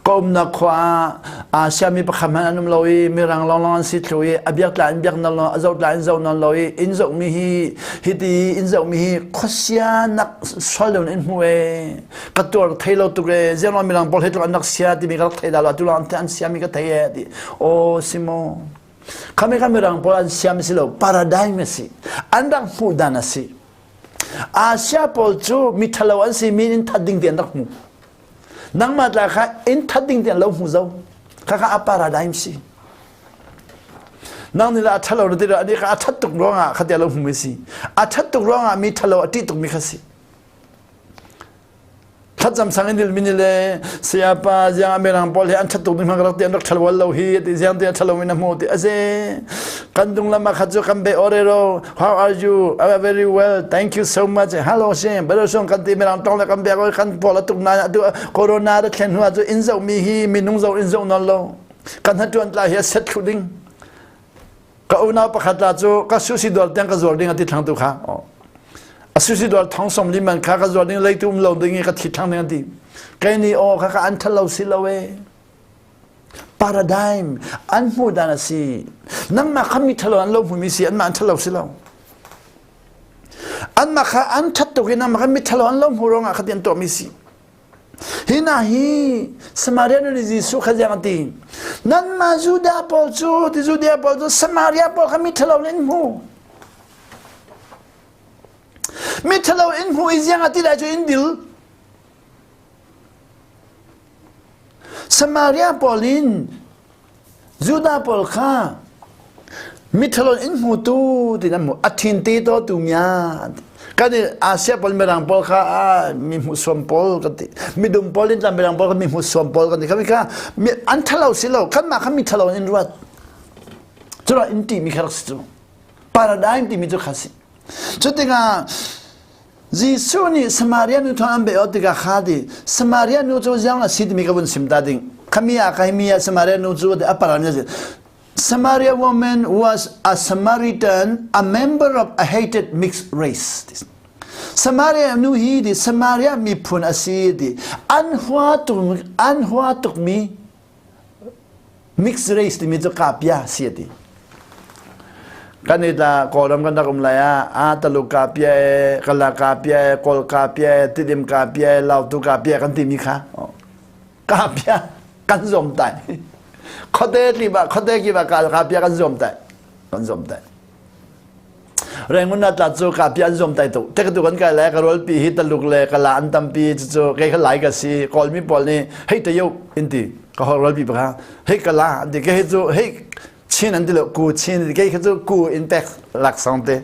Ka umnak khua ah Asia mi pakhat hmanh an um lo i mirang lawnglawng an si thlu i a biak tla in biak nawn lo a zoh tla in zoh nawn lo i inn zohmi hi hiti inn zohmi hi khuasia nak sual lo in hmu e ka tuar thei lo tuk e zianglo mirang pawl he tluk an rak sia timi ka rak thei da lo atu lang an sia mi ka thei e ti o simo khame kha mirang pawl an siam si lo paradigm a si an rak hmuh dan a si Asia pawl cu mi ṭhalo an si mi in that ding ti an rak hmu Nangmah tla kha in that ding tiang lo hmu zo. Khakha a paradigm si. Nang nih la a ṭhalo na ti lo ani kha a ṭhat tuk ruangah kha tia lo hmu mi si. A ṭhat tuk ruangah mi ṭhalo a ṭih tuk mi kha si. Thlacam sang in dil min le sayapa ziang amirang pawl hi an ṭhat tuk ding hmang rak ti an rak ṭhal wal lo hi ti ziang ti a ṭhalo in a hmu ti aze kan dung lam ah khat cu kan be orero How are you? I'm very well. Thank you so much. Hello Shem. Bero song kan ti mirang tong le kan bek kan pol atuk na atu corona da thlen hnu cu in zo mi hi minung zo in zo non lo. Kan ha tuan tla hi set thlu ding. Ka unau pakhat la cu ka susi dol tiang ka zuar ding ati thlang tu kha. A susi dol thong som li man kha ka zuar ding leitu um lo ding i ka thi thlang ding ati. Kai ni o kha ka an thalo si lo e. Paradigm an hmuh dan a si. Nangmah kha mi ṭhalo an lo hmumi si, anmah an ṭhalo si lo. Anmah kha an ṭhat tuk i nangmah kha mi ṭhalo an lo hmu ruangah kha ti an tuahmi si. Hi hna hi Samaria nu nih Jesuh kha ziang a ti. Nanmah Judah pawl cu, ti Judea pawl cu Samaria pawl kha mi ṭhalo in hmu. Mi ṭhalo in hmu i ziang a ti lai cu in dil. Samaria pawl in Judah pawl kha miṭhalo in hmutu ti an hmuh. A thin te to tu mia. Kan i Asia pawl mirang pawl kha mi hmuh suam pawl kan ti. Midum pawl in tla mirang pawl kha mi hmuh suam pawl kan ti. Kha kha an ṭhalo si lo. Kanmah kha mi ṭhalo in ruat. Culah in ti mi kha rak si cu. Paradigm timi cu kha si. Cu tikah Jesuh nih Samaria nu thawng an beh tikah kha ti Samaria nu cu ziang a si timi ka vun sim ta ding. Khami ah ka mi ah Samaria nu cu a paran a si. Samaria woman was a Samaritan, a member of a hated mixed race. Samaria nu hi di Samaria miphun a si ti an hua tuk an hua tukmi Mixed race timi cu kapia si a ti. Kan i tla Kawlram kan rak um lai ah a Taluk kapia e, Kala kapia e, Kawl kapia e, Tidim kapia e, Lautu kapia kan timi kha kapia kan zuam tai. Khote tliba khote kiba kapia kan zuam tai. Kan zuam tai. Rangoon na tla cu kapi an zuam tai tuk. Tek tu kan kai lai ka rual pi hi taluk le kala an tampi cucu kei kha lai ka si Kawlmi pawl nih hei te yo in ti ka hol rual pi pakha hei kala an ti kei cu hei Chin an ti lo ku Chin kei kha cu ku in pek lak song te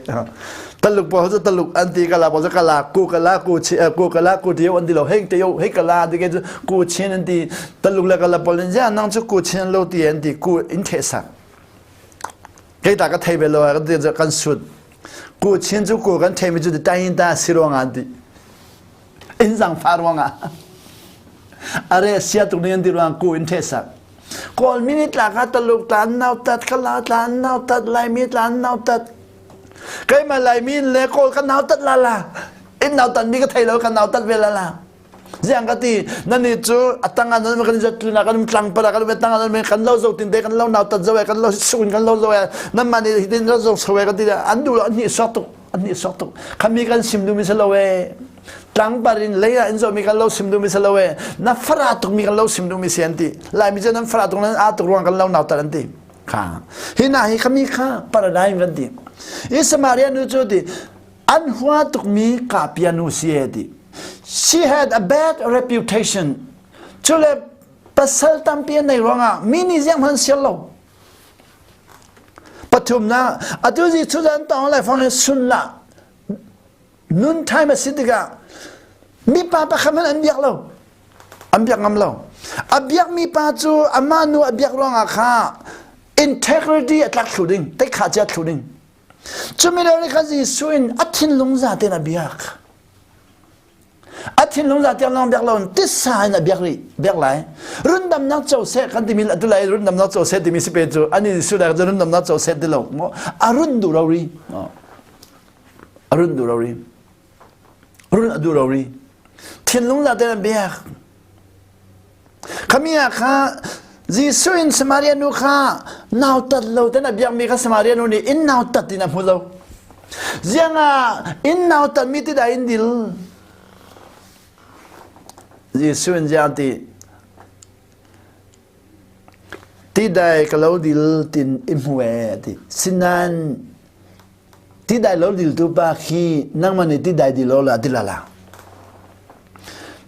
taluk pawl cu taluk an ti kala pawl cu kala ku kala ku chi ku kala ku ti an ti lo hei te yo hei kala ti kei cu ku Chin an ti taluk le kala pawl in ya nang cu ku Chin lo ti an ti ku in the sak Kei ta ka thei ve lo kan ti kan sut. Ku chin cu ku kan thei mi cu tain ta si ruang an ti. In zang fa ruang ah. Are sia tuk ni an ti ruang ku in the sak. Kawl mi ni tla ka taluk tla an nau tat ka la tla an nau tat lai mi tla an nau tat. Keimah lai mi le kawl ka nau tat la la. In nau tat mi ka thei lo ka nau tat ve la la. Ziang ka ti nan ni cu a tang ah nan kan zat tuna kan tlang pala kan tang ah nan kan lo zo tin te kan lo nau tat zo kan lo suin kan lo zo nan ma ni hitin lo zo so kan ti an du lo an ni sok tuk an ni sok tuk khami kan sim du mi salo e tlang parin leia in zo mi kan lo sim du mi salo e na fara tuk mi kan lo sim du mi si an ti lai mi cu nan fara tuk nan a tuk ruang kan lo nau tat an ti kha hi na hi khami kha paradigm kan ti i Samaria nu cu ti an hua tukmi kapia nu si e ti. She had a bad reputation. Cule pasal tampi an nei ruangah mi nih ziang hman sial lo. Pathumnak atu zi cu zan tong lai fang sun la nun time a si tikah mipa pakhat hmanh an biak lo. An biak ngam lo. A biak mi pa cu amah nu a biak ruangah kha integrity a tlak thlu ding, teikha cia thlu ding. Cumi lio nih khan Jesuh in a thinlung za tein a biak. A thinlung za tiang lawng biak lo in tisa in a biak rih, biak lai. Rundamnak co seh kan timi atu lai rundamnak co seh timi si pe cu ani Jesuh lai cu rundamnak co seh ti lo. A run duh lo ri. A run duh lo ri. Run a duh lo ri. Thinlung za tein a biak. Khami ah kha Jesuh in Samaria nu kha nautat lo ten a biakmi kha Samaria nu nih inn nautat in a hmu lo. Ziang ah inn nautat mi ti dah in dil. Jesuh in ziang ti ti dai ka lo dil tin i hmu e ti. Sinan Tidai lo diltu pa khi nangmah nih tidai dil lo la ti la la.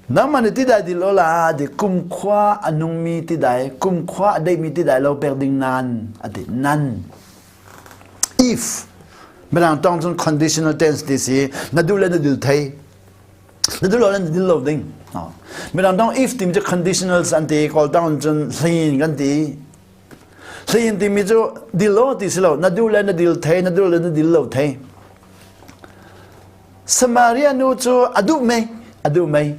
Nangmah nih tidai dil lo la ti kumkhua a nungmi tidai, kumkhua a deimi tidai lo pek ding nan ati nan. If Mirang tong cun conditional tense ti si na duh le na dil thei na duh lo le na dil lo ding Mirang tong if timi cu conditionals an ti kawl tong cun hlin kan ti Hlein timi cu dil lo ti si lo na duh le na dil thei na duh le na dil lo thei Samaria nu cu a duh mei a duh mei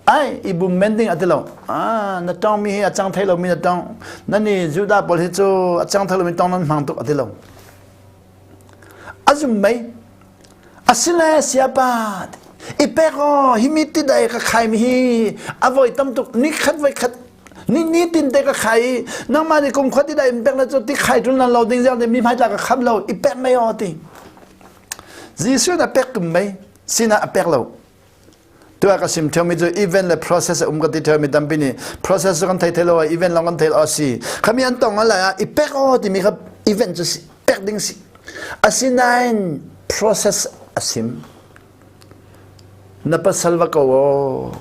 ai i bum men ding a ti lo ah na tong mi hi a cang thei lo mi na tong na ni Judah pawl hi cu a cang thei lo mi tong nan hmang tuk a ti lo a zum mei asile siapa i pek aw hi mi ti dai ka khai mi hi a voi tam tuk ni khat voi khat Ni ni tin te ka khai i nangmah nih kum khuat i dah in pek na cu ti khai ṭul nan lo ding ziang mi hmai tla ka kham lo i pek mei aw ti. Jesuh na pek tum mei sinah a pek lo. Tuah ka sim ṭheo mi cu event le process a um ka ti ṭheo mi tampi nih process cu kan thei thei lo event lawng kan thei lo si. Khami an tong lai ah i pek aw timi kha event cu si pek ding si. Asinain process a sim. Na pasal va ko aw.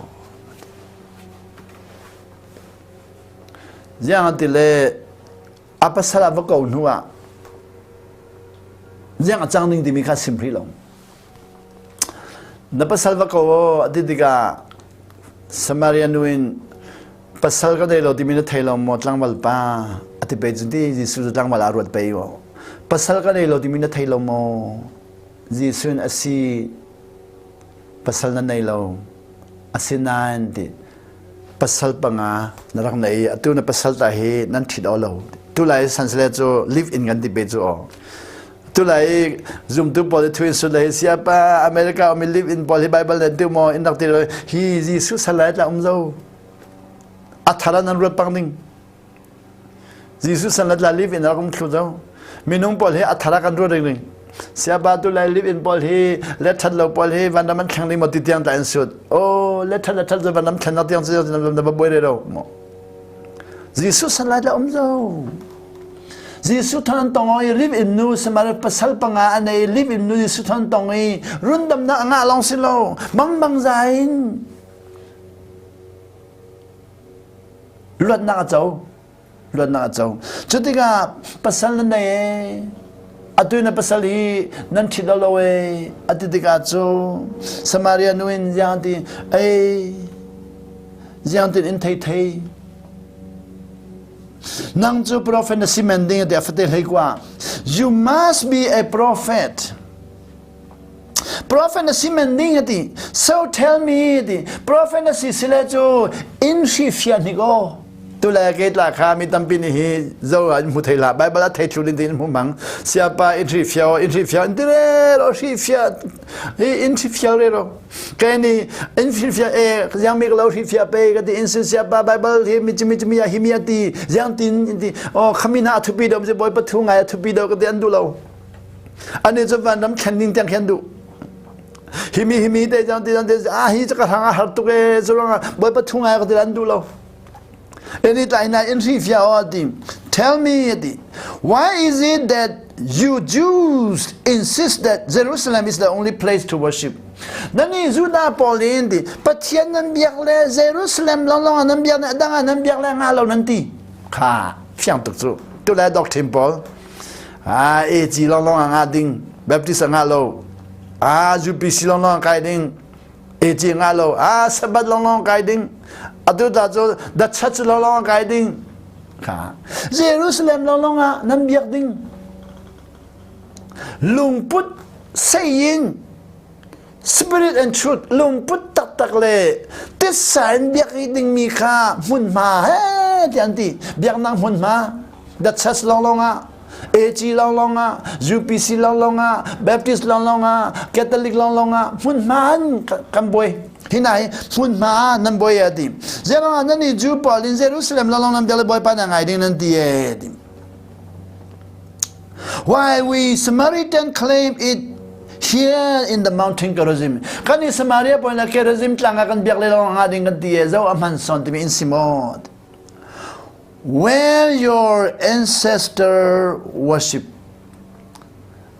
Ziang an ti le a pasal a va ko hnu ah ziang a cang ding timi kha sim hrih lo. Na pasal va ko aw a ti tikah Samaria nu in pasal ka nei lo timi na thei lo maw tlangval pa a ti pe cun ti Jesuh cu tlangval aa ruat pe aw. Pasal ka nei lo timi na thei lo maw? Jesuh in a si pasal na nei lo asinain ti pasal panga na rak nei i atu na pasal ta hi nan ṭhit aw lo tu lai sansale cu live in kan ti pe cu aw tu lai zumtu pawl i thuin sut le siapa America um live in pawl hi Bible nan tu maw in rak ti hi Jesuh sal lai tla um zo a thar nan ruat pang ding Jesuh san la live in rak um thlu zo. Minung pawl hi a thar ah kan ruat ring. Siapa tu lai live in pawl hi le that lo pawl hi vanram an thleng ding maw ti tiang ta in sut. Oh le that le that zo vanram thlen nak tiang cu na va buai re ro. Jesuh san lai la um zo. Jesuh than tong i live in nu Samaria pasal panga anei live in nu Jesuh than tong i rundam na anga long si lo mang bang zain luatnak a co luatnak a co cu tikah pasal nan nei e atu na pasal hi nan ṭhit lo lo e a ti tikah cu Samaria nu in ziang ti ei ziang tin in thei thei nang cu prophet na si men ding ti a fate hlei kwa you must be a prophet Prophet na si men ding ati. So tell me ti. Prophet na si sile cu in hri fia hnik o. Tu le ke tla kha mi tampi nih hi zo an hmu thei la Bible a thei thlu ding tin hmu mang siapa in hri fia in hri fia in ti re ro hri fia hi in hri fia re ro ke ni in hri fia e yang mi lo hri fia pe ka ti in sin siapa Bible hi mi chimi chimi ya hi mi ati yang tin in ti o khamina thupi dom je boy pathu ngai thupi do ka ti an du lo Ani cu vanram thlen ding tiang khin duh. Himi himi te jang ti jang te ah hi ka hrang a har tuk e cu bawipa thu ngai ka ti an duh lo. Eni tlai na in hri fia o ti. Tell me ti. Why is it that you Jews insist that Jerusalem is the only place to worship? Nani Judah pawl in ti Pathian nan biak le Jerusalem lawnglawng ah nan biak le adang ah nan biak le nga lo nan ti. Kha fiang tuk cu. Tu le doctrine pawl. Ah AG lawnglawng ah nga ding, Baptist ah nga lo. Ah UPC lawnglawng kai ding. AG nga lo. Ah Sabbath lawnglawng kai ding. Atu ta cu the church lawnglawng kai ding. Kha Jerusalem lawnglawng ah nan biak ding. Lungput seiin spirit and truth lungput taktak le titsa in biak i dingmi kha hmunhma he tiah an ti. Biaknak hmunhma the church lawnglawng ah AG lawnglawng ah UPC lawnglawng ah Baptist lawnglawng ah Catholic lawnglawng ah hmunhma an kan buai. Hi hna hi hmunhma nan buai a ti. Zeruang ah nan i Jew pawl in Jerusalem lawnglawng nan biak le Bawipa na ngai ding nan ti e ti. Why we Samaritan claim it here in the mountain Gerizim. Kan i Samaria pawl na Gerizim tlang ah kan biak le lawng nga ding kan ti e zo a hman son timi in simot. Where your ancestor worship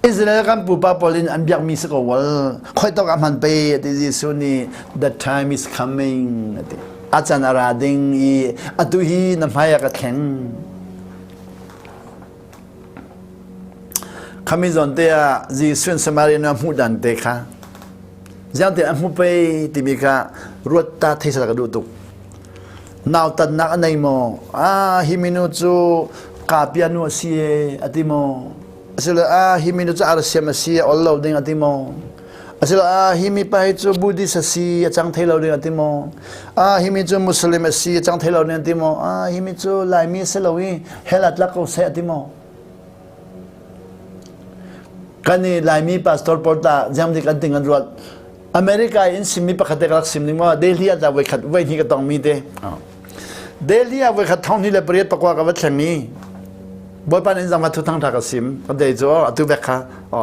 Israel kan pupa pawl in an biakmi si ko wal khoi tok a hman pe ati Jesuh nih the time is coming ati a can a ra ding i atu hi na hmai ah ka thleng Khami zawn te ah Jesuh in Samaria nu a hmuh dan te kha ziang te a hmu pei timi kha ruat ta thei sal ka duh tuk. Nautatnak a nei maw? Ah, hi minu cu kapia nu a si e a ti maw? Asilo ah hi minu cu arsiam a si a ol lo ding a ti maw? Asilo ah hi mi pa hi cu Buddhist a si a cang thei lo ding a ti maw? Ah hi mi cu Muslim a si a cang thei lo ding a ti maw? Ah hi mi cu Laimi a si lo i hell ah tlak ko seh a ti maw? Kan i Laimi pastor pawl ta ziang dik an ting an ruat. America in simmi pakhat te ka rak sim ning maw Delhi ah voi khat voi hnih ka tong mi te. Delhi ah voi khat thong hnih le pariat pakua ka va thleng i Bawipa nih zang thu thang tha ka sim. Ka dei cu atu vek kha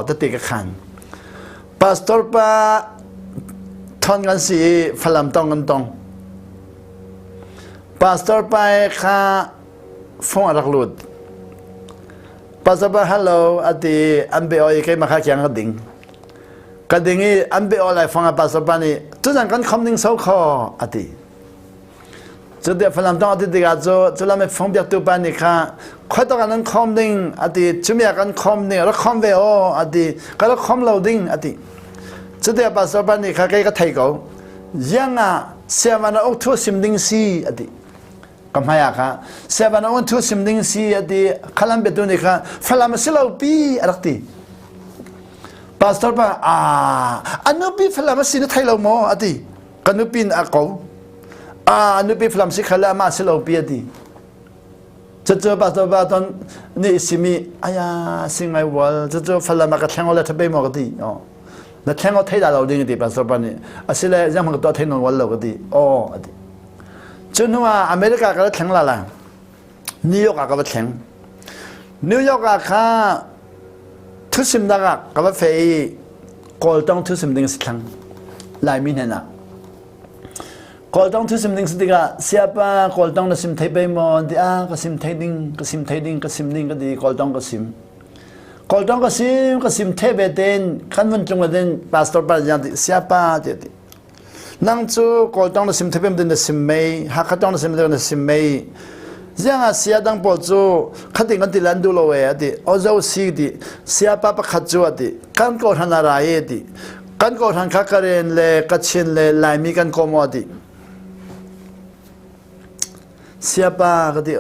tete ka khan. Pastor pa thon kan si i Falam tong kan tong. Pastor pa kha fong a rak lut. Pastor pa hello ati an be oi keimah kha kyang ka ding. Ka ding i an be oi lai fong a pastor pa nih tuzan kan khom ding so kho ati. Cu Falam tong ati tikah cu culam i fong biaktu pa nih kha khoi tok ah nan khom ding ati cumi ah kan khom ding rak khom ve aw ati ka rak khom lo ding ati. Cuti pastor pa nih kha kei ka thei ko. Ziang ah siavan a uk thu sim ding si ati. Ka hmai ah kha siavan a uk thu sim ding si ati khalam biatu nih kha Falam a si lo pi a rak ti. Pastor pa ah a nupi Falam a si na thei lo maw ati. Ka nupi in a ko. A nupi Falam si khal le amah si lo pi a ti. Cucu pastor pa ton nih simi aya singai wal cucu Falam ah ka thleng le thape maw ka ti. Na thleng o thei da lo ding ti pastor pa nih asile ziang hmang ka tuah thei non wal lo ka ti. Oh ati. Cu hnu ah America ka thleng la la. New York ah ka va thleng. New York ah kha thusimnak ah ka va fe i Kawltong thusim ding si thlang. Laimi hnen ah. Kawltong thusim ding si tikah siapa Kawltong na sim thei pei maw an ti ah ka sim thei ding ka sim thei ding ka sim ding ka ti Kawltong ka sim. Kawltong ka sim ka sim the ve ten kan vun tlung den pastor pa yang ti siapa ti ti. Nang cu Kawltong na sim thepem din na sim mei, Hakha tong na sim na sim mei. Ziang ah sia dang pawl cu khating kan ti lan du lo e ati. Ozo si ti sia pa pakhat cu ati. Kan ko hran a ra e ti. Kan ko hran kha Karen le Kachin le Laimi kan ko mo ati. Sia pa ka ti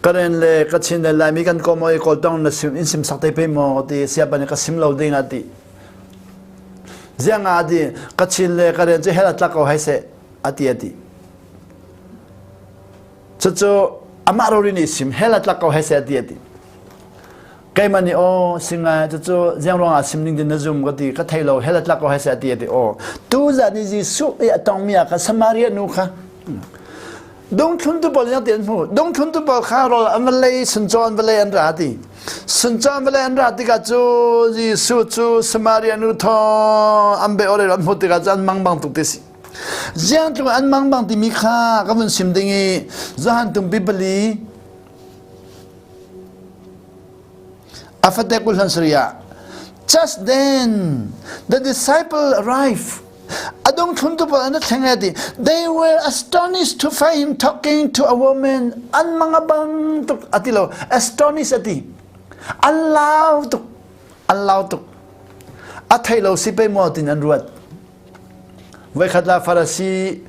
Karen le Kachin le Laimi kan ko mo i Kawltong na sim in sim sak te pe mo ti sia pa nih ka sim lo ding ati. Ziang ah ti Kachin le Karen cu hell a tlak ko hai seh ati ati. Cucu amah rori nih sim hell a tlak ko hai seh ati ati. Keimah nih aw singai cucu ziang ruangah sim ning din na zum ka ti ka thei lo hell a tlak ko hai seh ati ati aw. Tu zan i Jesuh i a tongmi ah kha Samaria nu kha Dungthlun tu pawl yang ti an hmu. Dungthlun tu pawl kha rawl an va lei, suncaw an va lei an ra ti. Suncaw an va lei an ra tikah cu Jesuh cu Samaria nu thaw an be ore an hmuh tikah cu an mang bang tuk ti si. Ziang tluk an mang bang timi kha ka vun sim ding i Johan tumpi pali a fate kul hlan sari ah. Just then the disciple arrived. A dungthlun tu pawl an thleng ti. They were astonished to find him talking to a woman. An mang a bang tuk ati lo. Astonished ati. An lau tuk. An lau tuk. A thei lo si pe maw tin an ruat. Voikhat la Farasi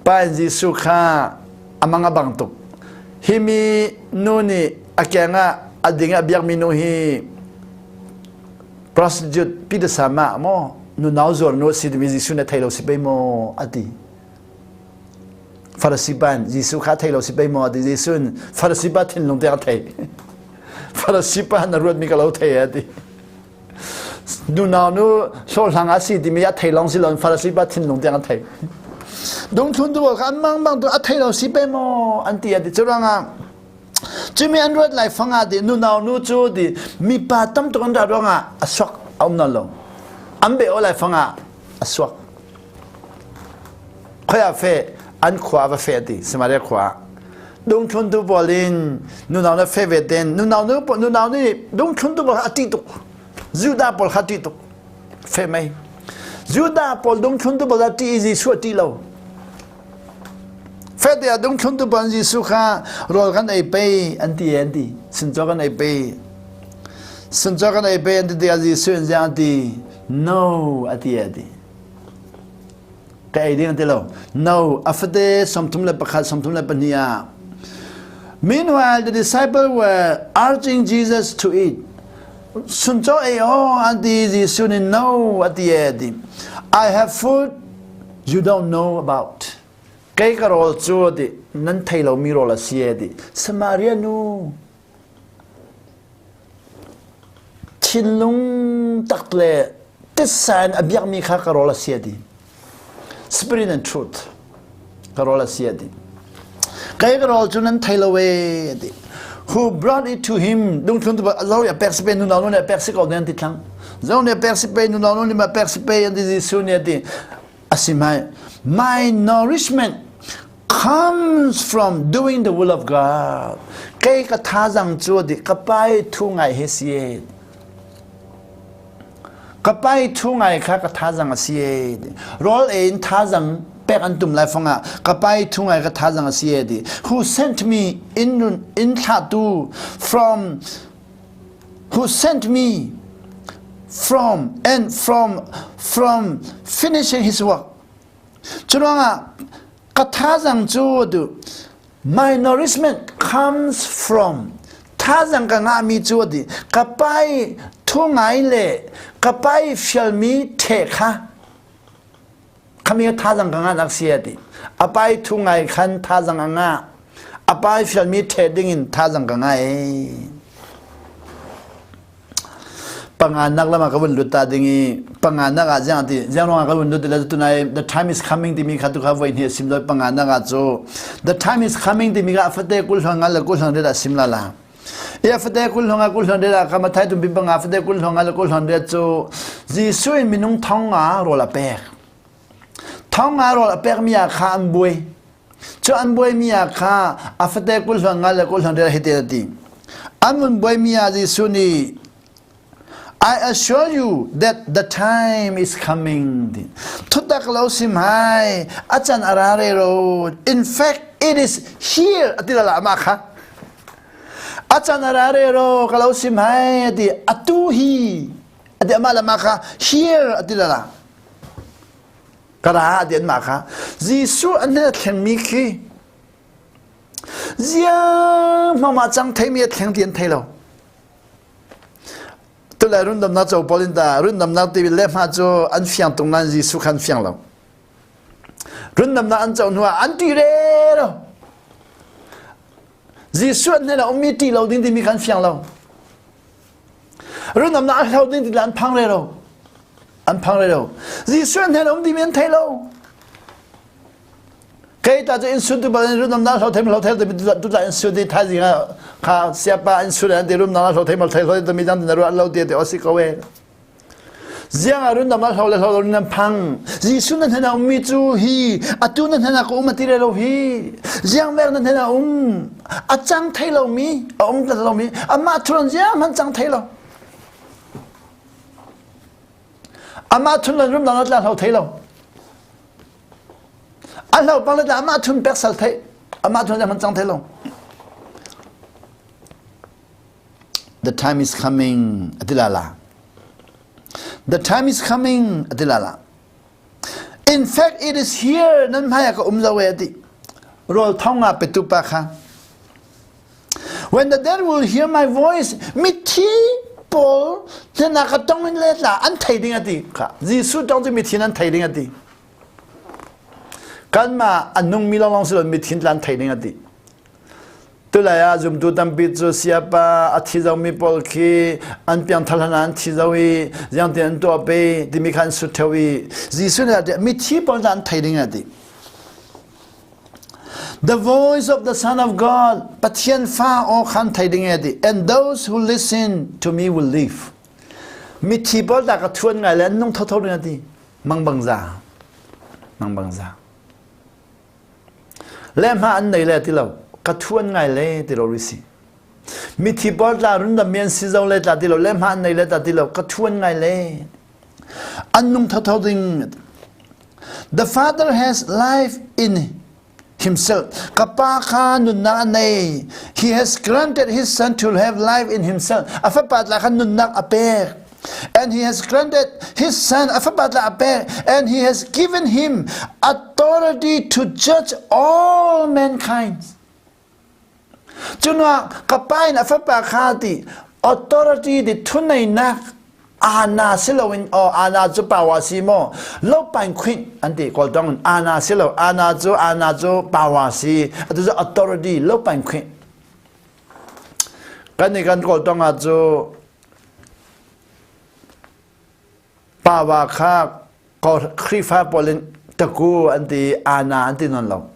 pa in Jesuh kha a mang a bang tuk. Hi mi nu nih a keng ah a ding a biakmi nu hi prostitute Peter sama maw nunau zuar nu a si timi Jesuh nih a thei lo si pei maw a ti. Farasi pa in Jesuh kha a thei lo si pei maw a ti. Jesuh in Farasi pa thinlung te a thei. Farasi pa na ruatmi ka lo thei a ti. Nunau nu hlawhhlang a si timi a thei lawng si loin Farasi pa thinlung tiang a thei. Dungthlun tu kha an mang bang tu a thei lo si pe maw an ti a ti. Curuangah cumi an ruat lai fang ah ti nunau nu cu ti mipa tam tuk an ra ruangah a suak a um nawn lo. An be o lai fang ah a suak. Khoi ah fe an khua va fe ti Samaria khua. Dungthlun tu pawl in nunau na fe ve ten nunau nu nunau nih dungthlun tu pawl kha a ṭih tuk. Judah pawl kha ṭih tuk. Fe mei. Judah pawl dungthlun tu pawl a ṭih i Jesuh a ṭih lo. Fete ah dungthlun tu pawl Jesuh kha rawl kan ei pei an ti an ti. Suncaw kan ei pei. Suncaw kan ei pei an ti tikah Jesuh in ziang a ti. No a ti a ti. Ka ei ding a ti lo. No, a fate 31 32 ah. Meanwhile, the disciples were urging Jesus to eat. Suncaw ei o an ti Jesuh nih no a ti e ti. I have food you don't know about. Kei ka rawl cu ti nan thei lomi rawl a si e ti. Samaria nu Thinlung tak le titsa in a biakmi kha ka rawl a si a ti. Spirit and truth ka rawl a si a ti. Kei ka rawl cu nan thei lo e a ti. Who brought it to him dungthlun tu zo ya pek si pe nu nau ne pek si ko ne an ti thlang. Zo ne pek si pe nu nau ne ma pek si pe an ti Jesuh nih a ti. Asi mai my nourishment comes from doing the will of God. Kei ka thazang cu di ka pai thu ngai he si e. Ka pai thu ngai kha ka thazang a si e. Rawl ei in thazang pek an tum lai fangah ka pai thu ngai ka thazang a si e di. Who sent me in in thlatu from who sent me from and from from finishing his work. Curuangah ka thazang cu du my nourishment comes from thazang ka ngahmi cu adi ka pai thu ngai le ka pai fialmi the kha khami thazang ka ngah nak si ati a pai thu ngai khan thazang a ngah a pai fialmi the ding in thazang ka ngai Panganak lam ah ka vun lut ta ding i panganak ah ziang ti ziang ruangah ka vun lut ti le tunai the time is coming timi kha tu kha voi hnih sim doi panganak ah cu the time is coming timi kha fate kul hlong nga le kul hlong ret ah sim la la ya fate kul hlong nga kul hlong ret ah ka mathai tum pi panga fate kul hlong nga le kul hlong ret cu Jesuh in minung thong nga rawl a pek thong nga rawl a pek mi ah kha an buai Cu an buaimi ah kha a fate kul hluan nga le kul hluan rial hiti a ti. An vun buaimi ah Jesuh nih I assure you that the time is coming. Thutak lo sim hai, a can a ra re ro. In fact, it is here. Ati la ma kha. A can a ra re ro, ka lo sim hai, ati atu hi. Ati ama la ma kha here ati la la. Ka ra ti anmah kha Jesuh an a thlengmi khi ziang hmama cang theimi a thleng ti an thei lo. Tulai rundamnak co pawl in ta rundamnak ti le hma cu an fiang tung nain Jesuh kha an fiang lo. Rundamnak an co hnuah an ti re lo. Jesuh an hnen a ummi ti lo ding timi kha an fiang lo. Rundamnak an hlo ding ti an phang re lo. An phang re lo. Jesuh an hnen um timi an thei lo. Kei ta cu in sun tu bal in rundamnak hlo thei hlo thei timi tu tla in sun ti thaizing ah kha siapa in sun an ti rumnak hlo thei mal thei hlo timi dang na ruah lo ti ti osi ko e. Ziang ah rundamnak hlo le hlo lo nan phang. Jesuh nan hnen ah ummi cu hi atu nan hnen ah ka um a ti re lo hi. Ziang mek nan hnen ah um. A cang thei lomi, a um lomi, amah thuran ziang hmanh cang thei lo. Amah thun lan rum dang tla hlo thei lo. A hlo pang le tla amah thun pek sal thei. Amah thun man cang thei lo. The time is coming atilala. The time is coming atilala. In fact, it is here nan hmai ah ka um zo e ati. Rawl thong ah petu pa kha. When the dead will hear my voice, mithi pawl hna ka tong in le tla an thei ding ati. Kha Jesuh tong cu mithi an thei ding ati. Kanmah a nungmi lawnglawng si lo mithin tla an thei ding ati. Tulai ah zumtu tampi cu siapa a thi zomi pawl khi an piangthar hlan ah an thi zo i ziangtin an tuah pe timi kha an sut theo i Jesuh nih a mithi pawl an thei ding a ti. The voice of the Son of God, Pathian fa aw khan thei ding a ti. And those who listen to me will live. Mithi pawl ta ka thuan ngai le an nung thotho ding a ti. Mang bang za. Mang bang za. Le hma an nei le ti lo ka thuan ngai le ti lo ri si mithi pawl tla rundam mi an si zo le tla ti lo le hma an nei le ta ti lo ka thuan ngai le an nung thotho ding the father has life in himself ka pa kha nunnak a nei he has granted his son to have life in himself a fapa tla kha nunnak a pek And he has granted his son and he has given him authority to judge all mankind. Cunah ka pa in a fapa kha ti authority di thuneinak ana siloin o ana cu power si mo lo pain khwin an ti kawl tong ana silo ana cu ana cu power si atu cu authority lo pain khwin kan ni kan kawl tong ah cu Pawa kha Khrihfa pawl in taku an ti ana an ti non lo.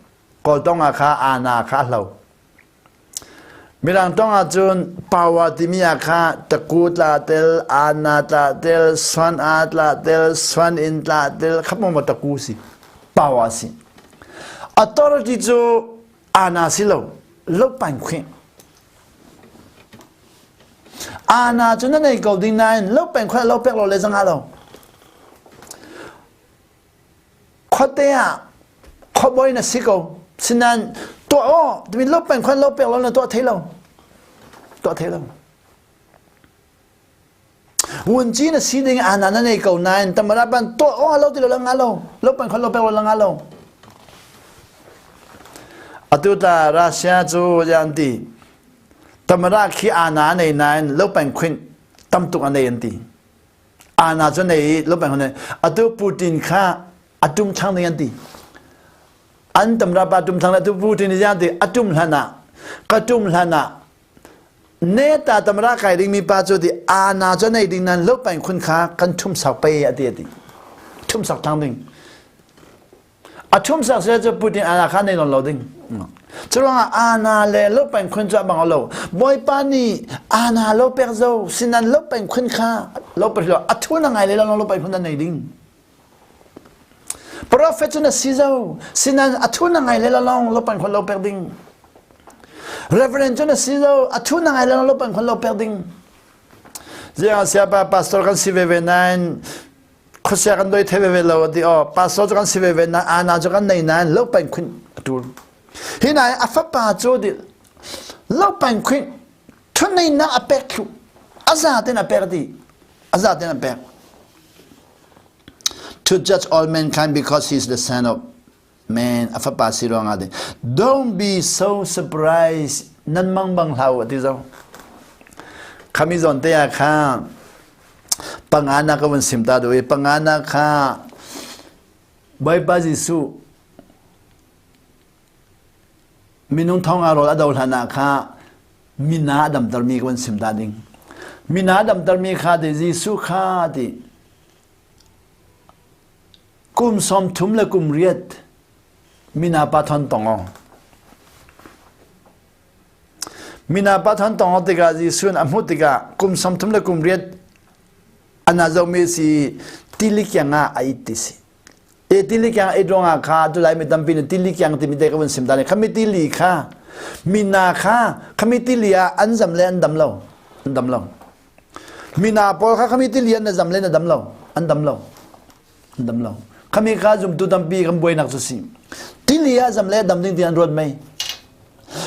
Kawltong ah kha ana kha hlo. Mirang tong ah cun pawa timi ah kha taku tla tel, ana tla tel, swan a tla tel, swan in tla tel, khap mo taku si. Pawa si. Authority cu ana si lo, lo pan khwing. Ana cu na nei ko ding nain lo peng khua lo pek lo le zanga lo. Khuate ah khuabawi na si ko. Sinan tuah aw timi lo peng khua lo pek lo na tuah thei lo. Tuah thei lo. Wunci na si ding ana na nei ko nain tamara ban tuah aw lo ti lo la nga lo. Lo peng khua lo pek lo la nga lo. Atu ta Russia cu yan ti Tamara khi ana nei nain lo peng khuin tam tuk a nei an ti. Ana cu nei i lo peng nei. Atu Putin kha atum thang ding an ti. An tamra pa tum thang atu Putin yan ti atum hlan ah ka tum hlan ah neta tamra kai ding mi pa cu ti ana cu nei ding nan lo peng khun kha kan thum sak pe ati ati. Thum sak thang ding. A ṭhum sak se cu Putin ana kha nei lon lo ding. Curuangah ana le lo peng khun cu bang lo. Bawipa nih ana lo pek zo sinan lo peng khun kha lo pek lo a thu na ngai le lo lo peng khun na nei ding. Prophet cu na si zo sinan a thu na ngai le lo lo peng khun lo pek ding. Reverend cu na si zo a thu na ngai le lo peng khun lo pek ding. Ziang siapa pastor kan si ve ve nain khuasia kan doi thei ve lo ti o pastor cu kan si ve ve na ana cu kan nei nain lo pen khun a tul hi nai a fapa cu di lo pen khun thunei na a pek thlu a za ten a pek di a za ten a pek to judge all mankind because he is the son of man a fapa si ruangah ding don't be so surprised nan mang bang hlau ati zo khami zon te ah kha pangana ka van sim ta do i pangana kha Bawipa Jesuh minung thong a rawl a do hlan ah kha mina a damtermi ka van sim ta ding mina a damtermi kha ti Jesuh kha ti Kum 30 le kum riat mina pa thon tong ong. Mina pa thon tong ong tikah Jesuh a hmuh tikah kum 30 le kum riat ana zomi si tili kiang ah a it ti si. E tili kiang a it ruangah kha tulai mi tampi nih tili kiang timi te ka vun sim ta ne khami tili kha mina kha khami tili ah an zam le an dam lo an dam lo mina pawl kha khami tili an na zam le na dam lo an dam lo. An dam lo. Khami kha zumtu tampi kan buainak cu si. Tili ah zam le dam ding ti an ruat mei.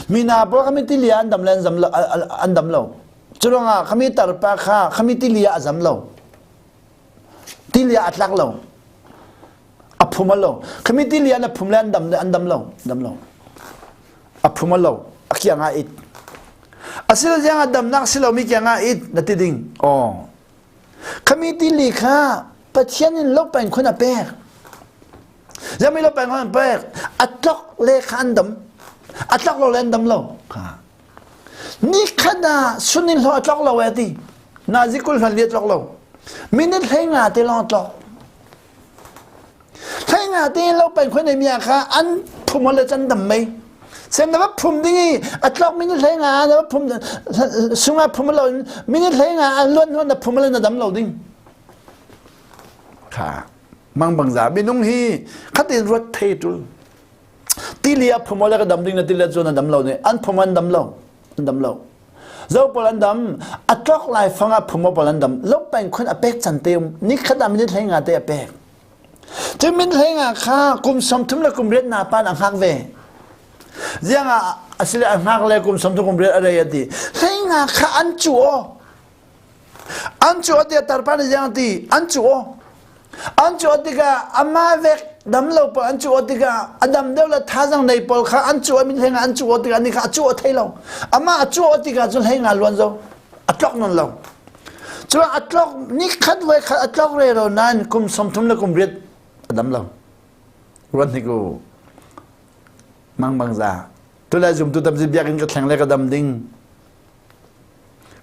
Mina pawl khami tili ah an dam le an zam lo, an dam lo. Curuangah khami tarpa kha khami tili ah a zam lo. Tili ah a tlak lo. A phum lo. Khami tili ah na phum le an dam le an dam lo. Dam lo. A phum lo. A kiang ah it. Asilo ziang ah damnak si lomi kiang ah it na ti ding. Oh. Khami tili kha Pathian in lo peng khun a pek. Zami lo peng khun a pek. A tlok le kha an dam. A tlok lo le an dam lo. Kha. Ni khat ah sunin hlo a tlok lo e ti. Nazi kul hlan li a tlok lo. Minute hlei nga te long a tlok. Hlei nga te lo peng khun ei mia kha an phum le can dam mei. Sem na va phum ding i a tlok minute hlei nga na va phum sunga phum lo minute hlei nga an luan hnuan na phum le na dam lo ding. Kha mang bang za minung hi khatin ruat thei tul. Tili a phum le ka dam ding na tile cu na dam lo ne an phum an dam lo an dam lo. Zo pawl an dam a tlok lai fang a phum pawl an dam lo peng khun a pek chan te um ni khat a minute hlei nga te a pek. Cu min hlei nga kha kum 30 le kum riat na pan a hngak ve. Ziang ah asile a hngak le kum 30 kum riat a rei ati. Hlei nga kha an cu o. An cu ati tarpa ni ziang ti an cu o. An cu tikah ama vek dam lo pawl an cu tikah a dam deuh le thazang nei pawl kha an cu min hlei nga an cu tikah ni kha a cu thei lo. Ama a cu tikah cun hlei nga luan zo. A tlok non lo. Cun a tlok ni khat voi khat a tlok re ro nain kum 30 le kum riat a dam lo. Ruat hnik u. Mang bang za. Tulai zumtu tamzi biakinn ka thleng le ka dam ding.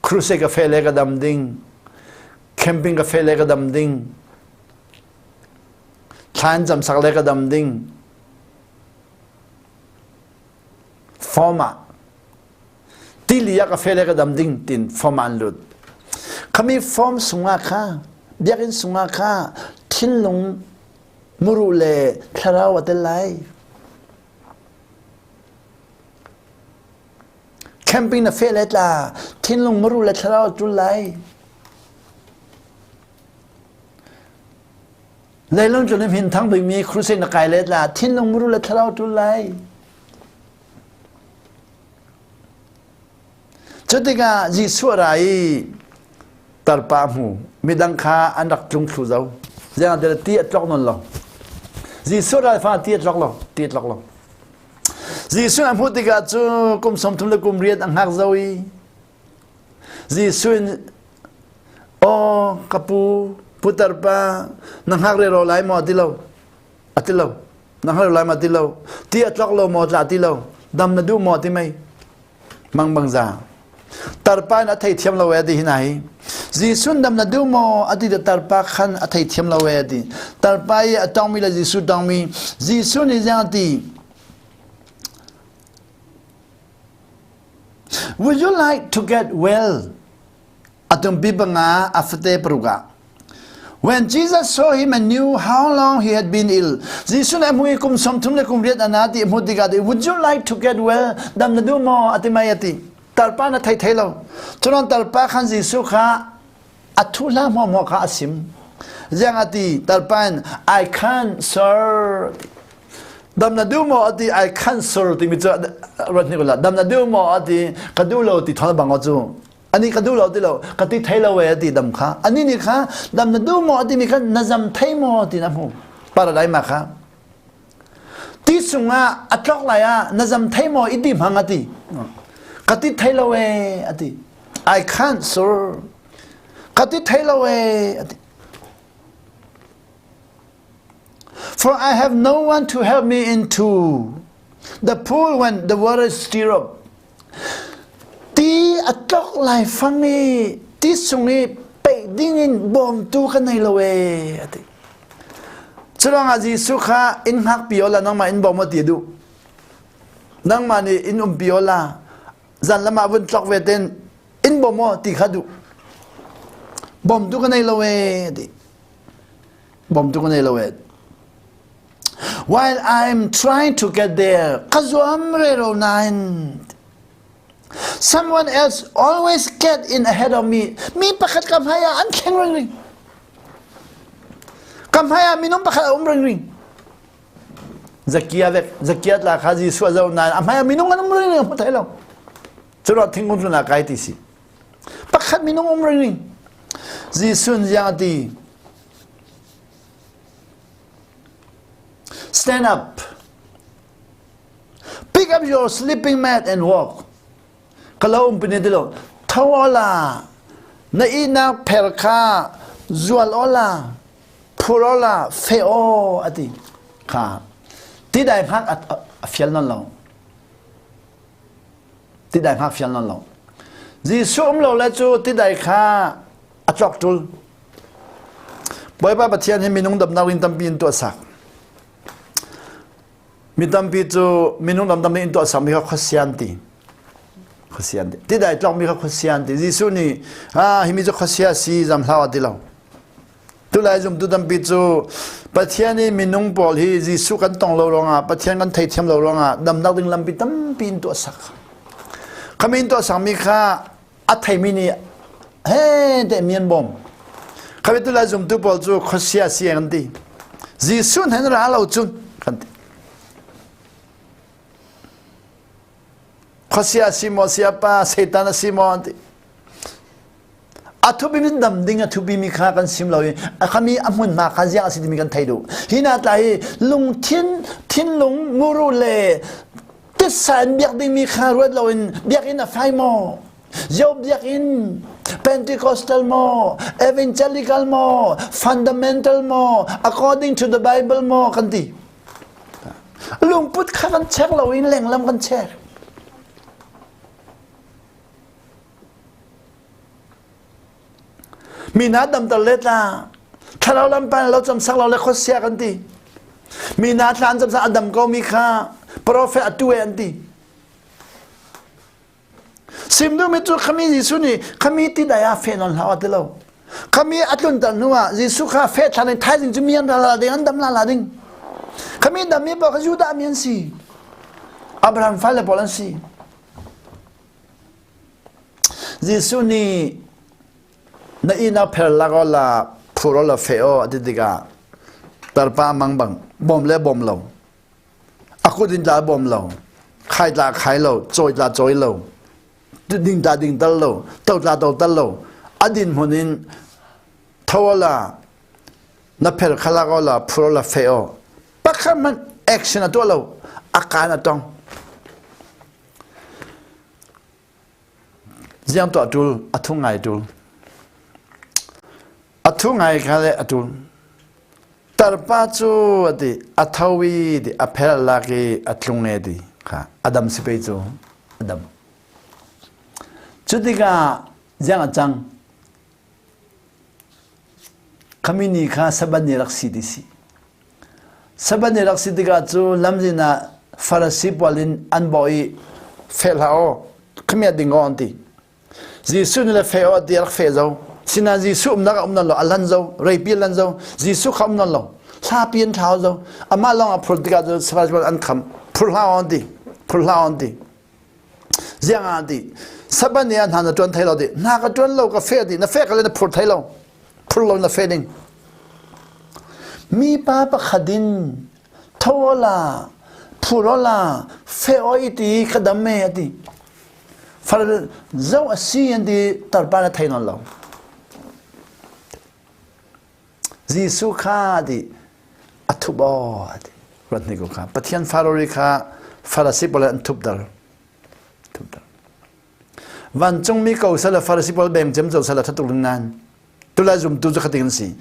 Crusade ka fe le ka dam ding. Camping ka fe le ka dam ding. Thlan cam sak le ka dam ding. Form ah tili ah ka fe le ka dam ding tin form an lut. Khami form sungah kha biakinn sungah kha thinlung muru le thlarau a tel lai. Camping na fe le tla thinlung muru le thlarau a tul lai. Leilung cu na hmin thang bikmi crusade na kai le tla thinlung muru le thlarau tul lai. Cutikah Jesuh ra i tarpa hmu midang kha an rak tlung thlu zo. Zeicahtiah ti a tlok nawn lo. Jesuh ral fa ti a tlok lo, ti a tlok lo. Jesuh a hmuh tikah cu kum 30 le kum riat a hngak zo i Jesuh in aw ka pu putar pa na hngak re ro lai maw ti lo a ti lo na hngak lai ma ti lo ti a tlok lo maw tla ti lo dam na duh maw ti mei mang bang za tarpa in a thei thiam lo e ti hi nai Jesuh dam na duh maw a ti tarpa khan a thei thiam lo e ti tarpa i a tongmi le Jesuh tongmi Jesuh nih ziang ti Would you like to get well? Atumpi panga a fate paruk ah. When Jesus saw him and knew how long he had been ill, Jesuh nih mui kum 30 le kum riat ana ti hmu tikah ti would you like to get well? Dam na duh maw? Ati mai ati. Tarpa na thei thei lo. Cunon tarpa khan Jesuh kha a thu hla hmuah hmuah kha a sim. Ziang ati tarpa in I can't sir. Dam na duh maw ati I can't sir timi cu rat hnik ula dam na duh maw ati ka duh lo ti thon bang cu ani ka duh lo ti lo ka ti thei lo e ti dam kha ani nih kha dam na duh maw ti mi kha na zam thei maw ti na hmu paradise ma kha ti sungah a tlok lai ah na zam thei maw i ti hmang ati ka ti thei lo e ati I can't sir ka ti thei lo e ati For I have no one to help me into the pool when the water is stirred up. Ti a tlok lai fang i ti sung i peih ding in bawmtu ka nei lo e a ti. Curuangah Jesuh kha in hngak pi la nangmah in bawm ti duh. Nangmah nih in um pi la zan lam ah vun tlok ve ten in bawm aw ti kha duh. Bawmtu ka nei lo e ti. Bawmtu ka nei lo e. While I'm trying to get there, ka zuam re ro nain someone else always get in ahead of me. Mi pakhat ka hmai ah an thleng ring ring. Ka hmai ah minung pakhat a um ringring. Zakia vek Zakia tla kha Jesuh a zoh nain a hmai ah minung an um ringring a hmu thai lo. Cu thingkung cun ah kai ti si. Pakhat minung um ringring. Jesuh ziang a ti. Stand up. Pick up your sleeping mat and walk. Ka lo um pin ti lo. Tho ola. Na ihnak pher kha zual ola. Phur ola. Fe o ati. Kha. Ti dai hngak a fial non lo. Ti dai hngak fial non lo. Jesuh um lo le cu ti dai kha a tlok tul. Bawipa Pathian hi minung damnak in tampi in tuah sak. Mi tampi cu minung damdam in tuah sak mi kha khuasian ti. Khuasian ti. Ti dai tlok mi kha khuasian ti. Jesuh nih ah hi mi cu khuasia si zam hlau ti lo. Tulai zumtu tampi cu Pathian i minung pawl hi Jesuh kan tong lo ruangah Pathian kan theithiam lo ruangah damnak ding lampi tampi in tuah sak. Khamin tuah sak mi kha a theimi nih he te mian bawm khabe tu lai zumtu pawl cu khuasia si an ti Jesuh hen ra lo cun kan ti khuasia si maw sia pa Satan a si maw an ti a thupi mi dam ding a thupi mi kha kan sim lo i a khami a hmun hma kha ziang a si timi kan thei duh hi na tla hi lungthin thinlung muru le titsa in biak dingmi kha ruat loin biakinn a fai maw? Job biakinn Pentecostal maw? Evangelical maw? Fundamental maw? According to the Bible maw? Kan ti. Lungput kha kan check lo in lenglam kan check. Mi hna damter le tla thlarau lam pan lo cam sak lo le khuasia kan ti. Mi hna thla an cam sak a dam ko mi kha prophet a tu e an ti. Sim duhmi cu khami Jesuh nih khami ti dai ah fe non hlah ti lo. Khami a tlun tar hnu ah Jesuh kha fe thlan in thaizing cu mi an ra la ding an dam la la ding. Khami dam mi pawl kha Judah mi an si. Abraham fale pawl an si. Jesuh nih na inn ah pher lak aw la phur aw la fe aw a ti tikah tarpa mang bang bawm le bawm lo a kut in tla bawm lo khai tla khai lo cawi tla cawi lo ding tla ding tal lo to tla to tal lo a din hmun in tho la na pher khalak aw la phur aw la fe aw pakhat hmanh action a tuah lo a kaan a tong Ziang tuah ṭul, a thu ngai ṭul. A thu ngai kha le a ṭul. Tarpa cu a ti, a tho i ti, a phel lak i a tlung e ti kha a dam si pei cu a dam. Cu tikah ziang a cang. Khami ni kha Sabbath ni rak si ti si. Sabbath ni rak si tikah cu lamzin ah Farasi pawl in an bawh i feh hlah aw, khami ding aw an ti. Jesuh nih le feh aw ti a rak feh zo. Sinain Jesuh umnak a um nan lo, a lan zo, reipi a lan zo, Jesuh kha um nan lo. Hlapi an thlau zo. Amah lawng a phur tikah cu Farasi pawl an kham. Phur hlah aw an ti. Phur hlah aw an ti. Ziang ah ti Sabbath ni ah hna na ṭuan thai lo ti hna ka ṭuan lo ka feh ti na feh ka le na phur thai lo phur lo na feh ding mipa pakhat in tho la phur la feh oi ti ka dam me ati far zo a si an ti tarpa na thai non lo Jesuh kha ti a thup aw ati ruat hnik kha Pathian farori kha Farasi pawl an thup dar thup dar vancungmi ko sala Farasi pawl beng cem co sala thatuk ling nan tulai zumtu cu khating an si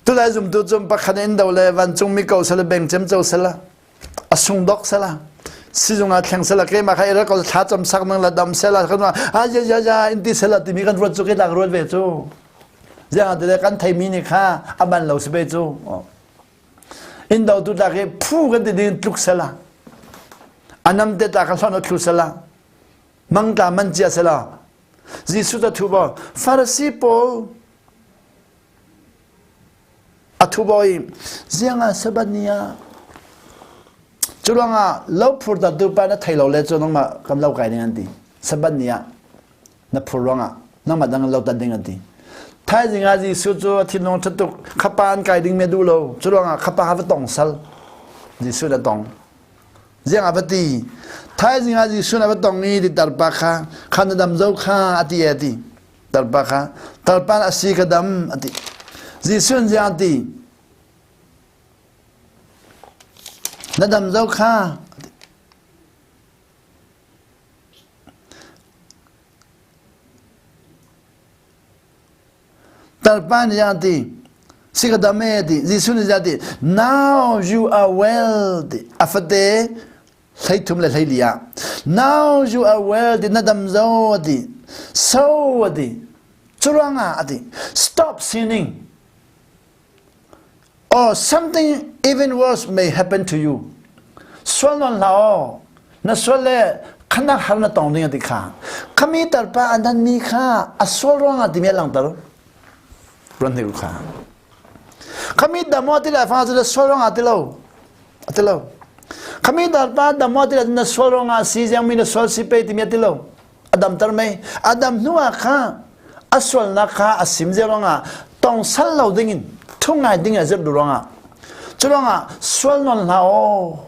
tulai zumtu cu pakhat in do le vancungmi ko sala beng cem co sala a sung dok sala sizung ah thleng sala keimah kha ira ko thla cam sak nang la dam sela kan a ya ya ya in ti sela timi kan ruat cu ke lak ruat ve cu Ziang ah kan theimi nih kha a ban lo si be cu. In do tu tlak i phu kan ti ding tluk sela. Anam te tla ka hlon a thlu sela. Mang tla man cia sela. Jesuh ta thu bo Farasi pawl a thu bo i ziang ah Sabbath ni ah cu ruangah lo phur ta tu pa na thei lo le cu nangmah kan lo kai ding an ti Sabbath ni ah na phur ruangah nangmah dang lo tan ding an ti. Thaizing ah Jesuh cu a thinlung ṭha tuk khapa an kai ding mi a duh lo. Cu ruangah khapa kha va tong sal. Jesuh na tong. Ziang a va ti. Thaizing ah Jesuh na va tong i ti tarpa kha kha na dam zo kha a ti a ti. Tarpa kha tarpa a si ka dam a ti. Jesuh ziang a ti. Na dam zo kha Tarpa nih a ti, si ka dam e ti. Jesuh nih a ti, now you are well ti. A fate 33 le 14 ah now you are well ti na dam zo ti. So a ti. Curuangah a ti, stop sinning or something even worse may happen to you. Sual non hlah aw. Na sual le khanak har na tong ding ati kha. Khami tarpa an mi kha a sual ruangah timi a langter. Ruan hnik kha. Khami damo ti lai fa cu na sual ruangah ti lo. Ati lo. Khami tarpa damo ti lai na sual ruangah si ziang mi na sual si pe timi ati lo. A damter mei. A dam hnu ah kha a sualnak kha a sim zia ruangah tong sal lo dingin thu ngai ding a zirh duh ruangah cu ruangah sual nawn hlah aw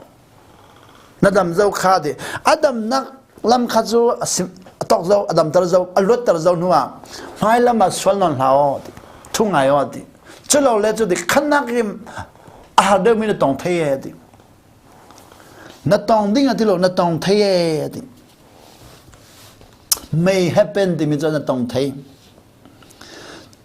na dam zo kha ti a damnak lam kha cu a sim a tok zo a damter zo a luatter zo hnu ah hmai lam ah sual nawn hlah aw ti thu ngai aw ti cu lo le cu ti khannak in a har deuhmi na tong thei e ti na tong ding a ti lo na tong thei e ti May happen timi cu na tong thei.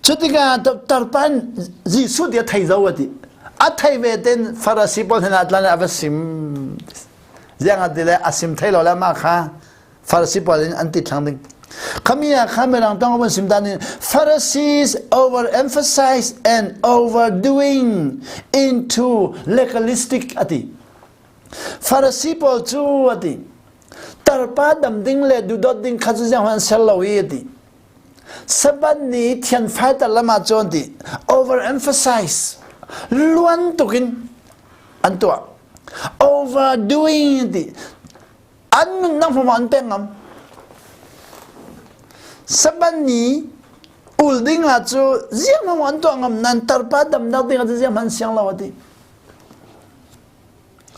Cutikah tarpan Jesuh ti a thei zo a ti. A thei ve ten Farasi pawl hna tlan a va sim. Ziang a ti le a sim thei lo le mah kha Farasi pawl in an ti thlang ding. Khami ah kha mirang tong van sim dan in Pharisees overemphasize and overdoing into legalistic ati. Farasi pawl cu a ti. Tarpa dam ding le dudot ding kha cu ziang an ser lo i a ti. Sabbath ni thianfai tar lam ah cun ti overemphasize luan tukin an tuah. Overdoing ti an nunnak hmu an pek ngam. Sabbath ni ul ding ah cu ziang an tuah ngam nan tarpa damnak ding ah cu ziang an siang lo a ti.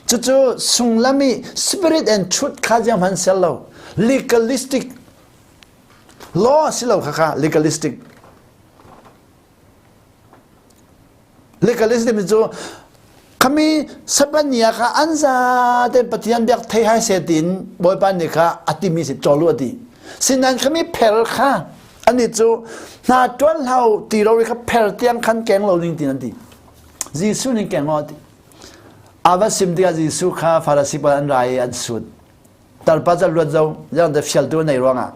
Cucu sunglam i spirit and truth kha ziang hman sel lo. Legalistic law si lo kha kha legalistic. Legalistic cu khami Sabania kha an za te Pathian biak thei hai se tin Bawipa nih kha a timi si cholu ati. Sinan khami pher kha ani cu hna tuan hlau ti ro kha pher tiang khan keng lo ding tin an ti. Jesuh nih keng lo ati. A va sim tikah Jesuh kha Farasi pawl an ra i an sut. Tarpa cu luat zo, ziang te fialtu nei ruangah.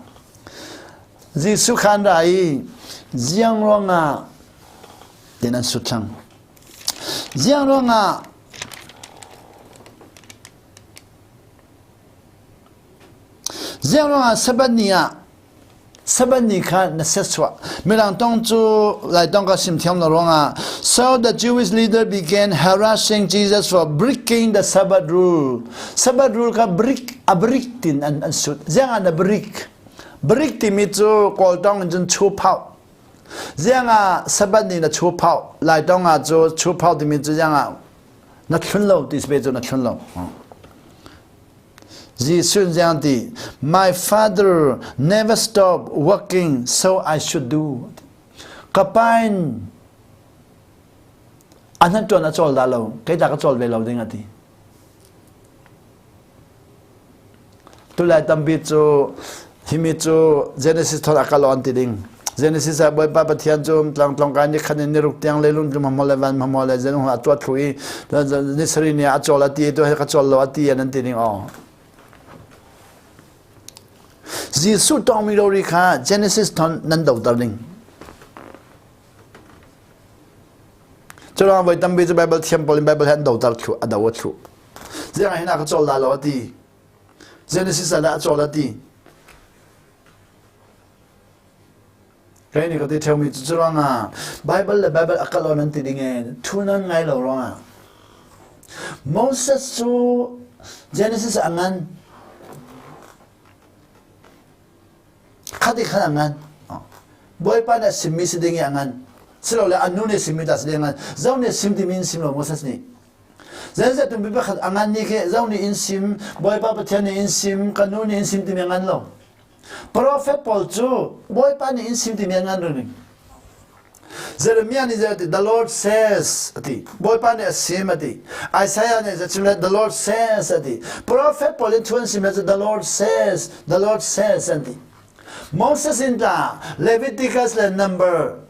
Jesuh kha an ra i ziang ruangah tin an sut thlang. Ziang ruangah Ziang ruangah Sabbath ni ah Sabbath ni kha na setchuah. Mirang tong cu Lai tong ka sim thiam lo ruangah so the Jewish leader began harassing Jesus for breaking the Sabbath rule. Sabbath rule kha break a break tin an an sut. Ziang ah na break? Break timi cu Kawl tong in cun chu phau. Ziang ah Sabbath ni na chu phau. Lai tong ah cu chu phau timi cu ziang ah na thlun lo ti spe cu na thlun lo. Jesuh nih ti, My father never stop working, so I should do. Ka pa in a hnan ṭuan a cawl dah lo, kei dah ka cawl ve lo ding a ti. Tulai tampi cu himi cu Genesis thon a kal on ti ding. Genesis ah Bawipa Pathian cu tlangtlong kai ni khan in niruk tiang leilung tlum hamo le van hamo le zen a tuah thlu i ni sari ni a cawl a ti tu he ka cawl lo a ti an ti ding aw. Jesuh tawngmi rori kha Genesis thon nan doter ding. Curuang voi tampi cu Bible thiam pawl in Bible he an doter thlu a do a thlu. Ziang hin a ka cawl da lo a ti. Genesis ah dah a cawl a ti. Kei nih ka ti ṭheumi cu curuangah Bible le Bible a kal nan ti ding e thu nan ngai lo ruangah Moses cu Genesis a ngan khati khan a ngan. Bawipa nih a simmi si ding i a ngan. Silole a nu nih simmi ta si ding a ngan. Zo nih sim timi in sim lo Moses nih. Zeizat tumpi pakhat a ngan ni khi zo nih in sim, Bawipa Pathian nih in sim, ka nu nih in sim timi a ngan lo. Profet pawl cu Bawipa nih in sim timi an ngan ring. Jeremiah nih zei the Lord says ati. Bawipa nih a sim ati. Isaiah nih zei chim le the Lord says ati. Prophet pawl in thuan sim le the Lord says, the Lord says an ti. Moses in tla Leviticus le Number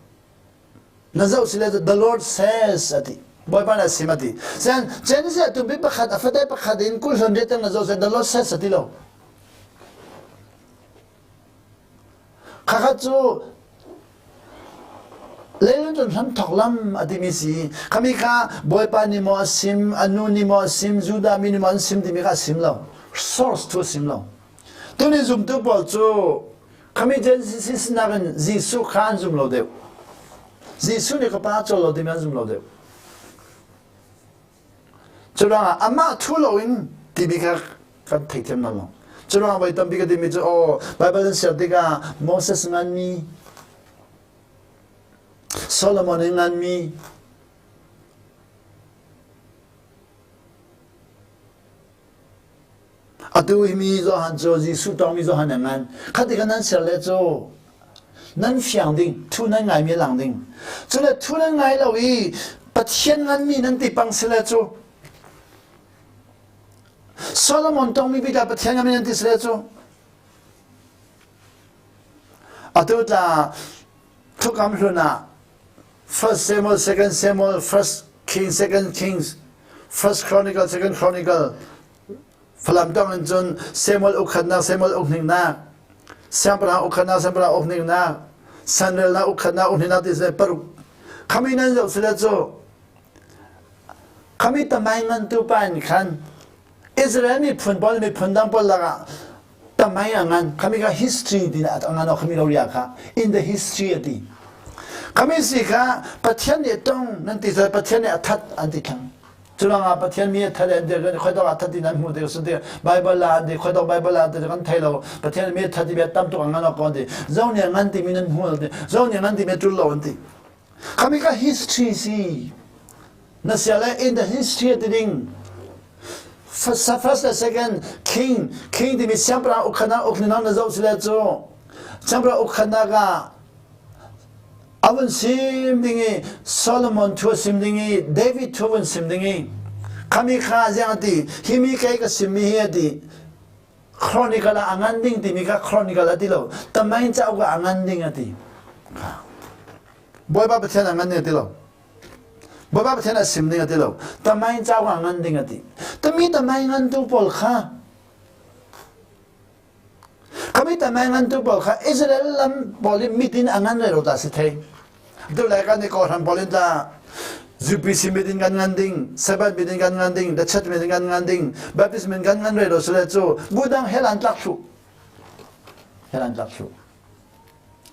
na zoh si le the Lord says ati. Bawipa nih a sim ati. Sen Genesis tu bi pakhat a fate pakhat in kul hlon riat na zoh the Lord says ati lo. Khakhat cu leilung cun hramthawk lam a timi si. Khami kha Bawipa nih maw a sim, a nu nih maw a sim, Judah mi nih maw an sim timi kha a sim lo. Source thu a sim lo. Tuni zumtu pawl cu khami Genesis nakin Jesuh kha an zum lo deuh. Jesuh nih ka pa cawl lo timi an zum lo deuh. Curuangah amah thu loin timi kha kan theithiam hna lo. Curuangah voi tampi ka timi cu aw Bible an ser tikah Moses nganmi Solomon in nganmi Atu hi mi Johan cu Jesuh tawngmi Johan a ngan. Khati khan nan ser le cu nan fiang ding, thu nan ngaimi lang ding. Cu le thu nan ngai lo i Pathian nganmi nan ti pang si le cu Solomon tawngmi bik ah Pathian nganmi nan ti si le cu atu tla thukam hlun ah First Samuel, Second Samuel, First King, Second Kings, First Chronicle, Second Chronicle, Falam tong in cun Samuel ukhatnak, Samuel ukhningnak, Siangpahrang ukhatnak, Siangpahrang ukhningnak, Sanrelnak ukhatnak, ukhningnak ti se paruk. Khami nan zoh sile cu khami tamai ngan tu pa in khan Israel miphun pawl miphun dang pawl lakah tamai a ngan khami ka history ti na ngan khami lo ria kha in the history ati khami si kha Pathian nih tong nan ti Pathian nih a that an ti thlang Culangah Pathian mi a that an ti kan khoi dok a that in an hmu ti sun ti Bible ah an ti khoi dok Bible ah ti kan thei lo Pathian mi a that ti bia tam tuk an ngan ko an ti zo nih ngan ti mi nan hmu ti zo nih ngan ti mi tul lo an ti khami ka history si na sia le in the history ti ding first first and second king king ti mi siangpahrang ukhana ukhnina na zo sile cu siangpahrang ukhana ka A vun sim ding i Solomon thu a sim ding i David thu vun sim ding i khami kha ziang a ti hi mi kei ka simmi hi a ti chronicle ah a ngan ding timi kha chronicle a ti lo tamain cauk ah a ngan ding a ti Bawipa Pathian a ngan ding a ti lo Bawipa Pathian a sim ding a ti lo tamain cauk ah a ngan ding a ti tami tamain ngan tu pawl kha Kami tamai ngan tu pawl kha Israel lam pawl in mit in a ngan rero ta si thei. Tu lai kan i kawhran pawl in ta UPC mit in kan ngan ding, Sabbath mit in kan ngan ding, the church mit in kan ngan ding, Baptist mit kan ngan rero sule cu budang hell an tlak thlu. Hell an tlak thlu.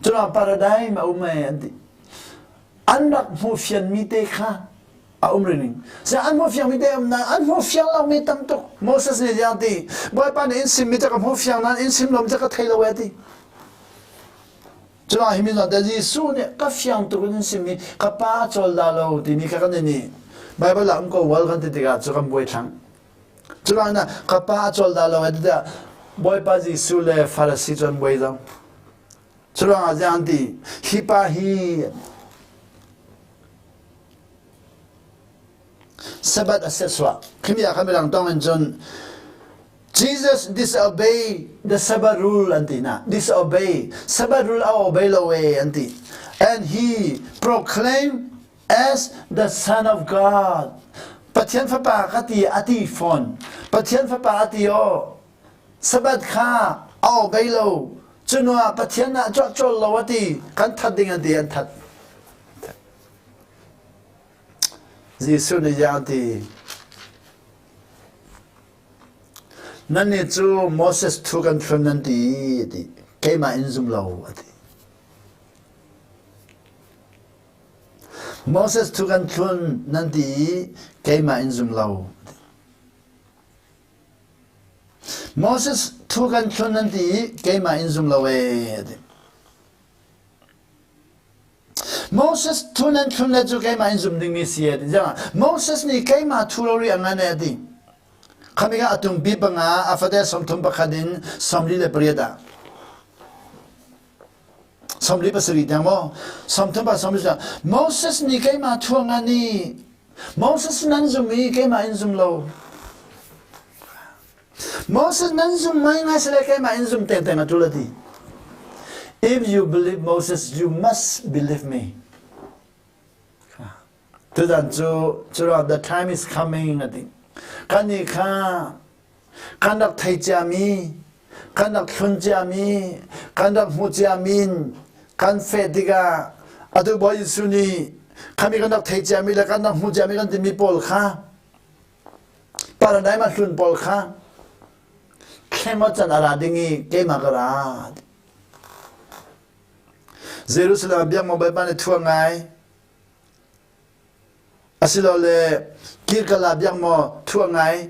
Cuna paradigm a um ai an ti. An rak hmu fian mi te kha a um ring se an hmu fiang mi te um na an hmu fiang lo mi tam tuk Moses nih yang ti Bawipa nih in sim mi te ka hmu fiang nan in sim lo mi te ka thei lo e ti Cuna hi mi te Jesuh nih ka fiang tuk in sim mi ka pa chawl da lo ti mi kha kan ni Bible ah um ko wal kan ti tikah cu kan buai thlang Cuna na ka pa chawl da lo e ti Bawipa Jesuh le Farasi cu an buai zong Curuangah ziang ti hi pa hi Sabbath a sersuah. Khimi ah khan midang tong in cun Jesus disobey the Sabbath rule an ti na. Disobey. Sabbath rule a obey lo e an ti. And he proclaimed as the Son of God. Pathian fapa ka ti a ti fawn. Pathian fapa a ti o. Sabbath kha a obey lo. Cunuah Pathian ah cawlcawl lo a ti. Kan that ding an ti an that. Jesuh nih a ti, Nannih cu Moses thu kan thlun nan ti, a ti. Keimah in zum lo, a ti. Moses thu kan thlun nan ti i keimah in zum lo. Moses thu kan thlun nan ti i keimah in zum lo ee, a ti. Moses thu nan thlun le cu keimah in zum dingmi si a ti. Moses nih keimah thu rori a ngan a ti. Khamika a tungpi panga a fate 31 in 48 ah 47 tiang maw 30 pa 30 Moses nih keimah thu a ngan i Moses nan zum i keimah in zum lo. Moses nan zum ngaingai sile keimah in zum tengteng a tul a ti. If you believe Moses, you must believe me. Tutan cu cu the time is coming a ti. Kan nih kha kan rak thei ciami, kan rak thlun ciami, kan rak hmu ciami in kan feh tikah atu Bawi Jesuh nih khami kan rak thei ciami le kan rak hmu ciami kan timi pawl kha Paradise a hlun pawl kha thleng can a ra ding i keimah ka ra. Jerusalem biak maw Bawipa nih thua ngai asilole Kirkala biak maw thua ngai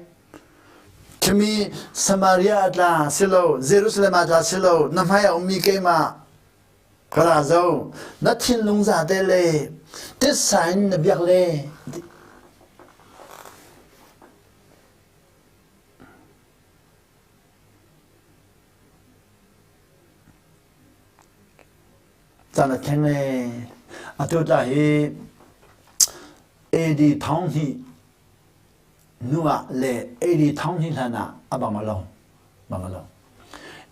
khimi Samaria a tla silo Jerusalem a tla silo na hmai a ummi keimah ka ra zo na thinlung zate le titsa in na biak le Caan a thleng ee. Atu tla hi AD thong hnih nu ah le AD thong hnih hlan ah a bang a lo. Bang a lo.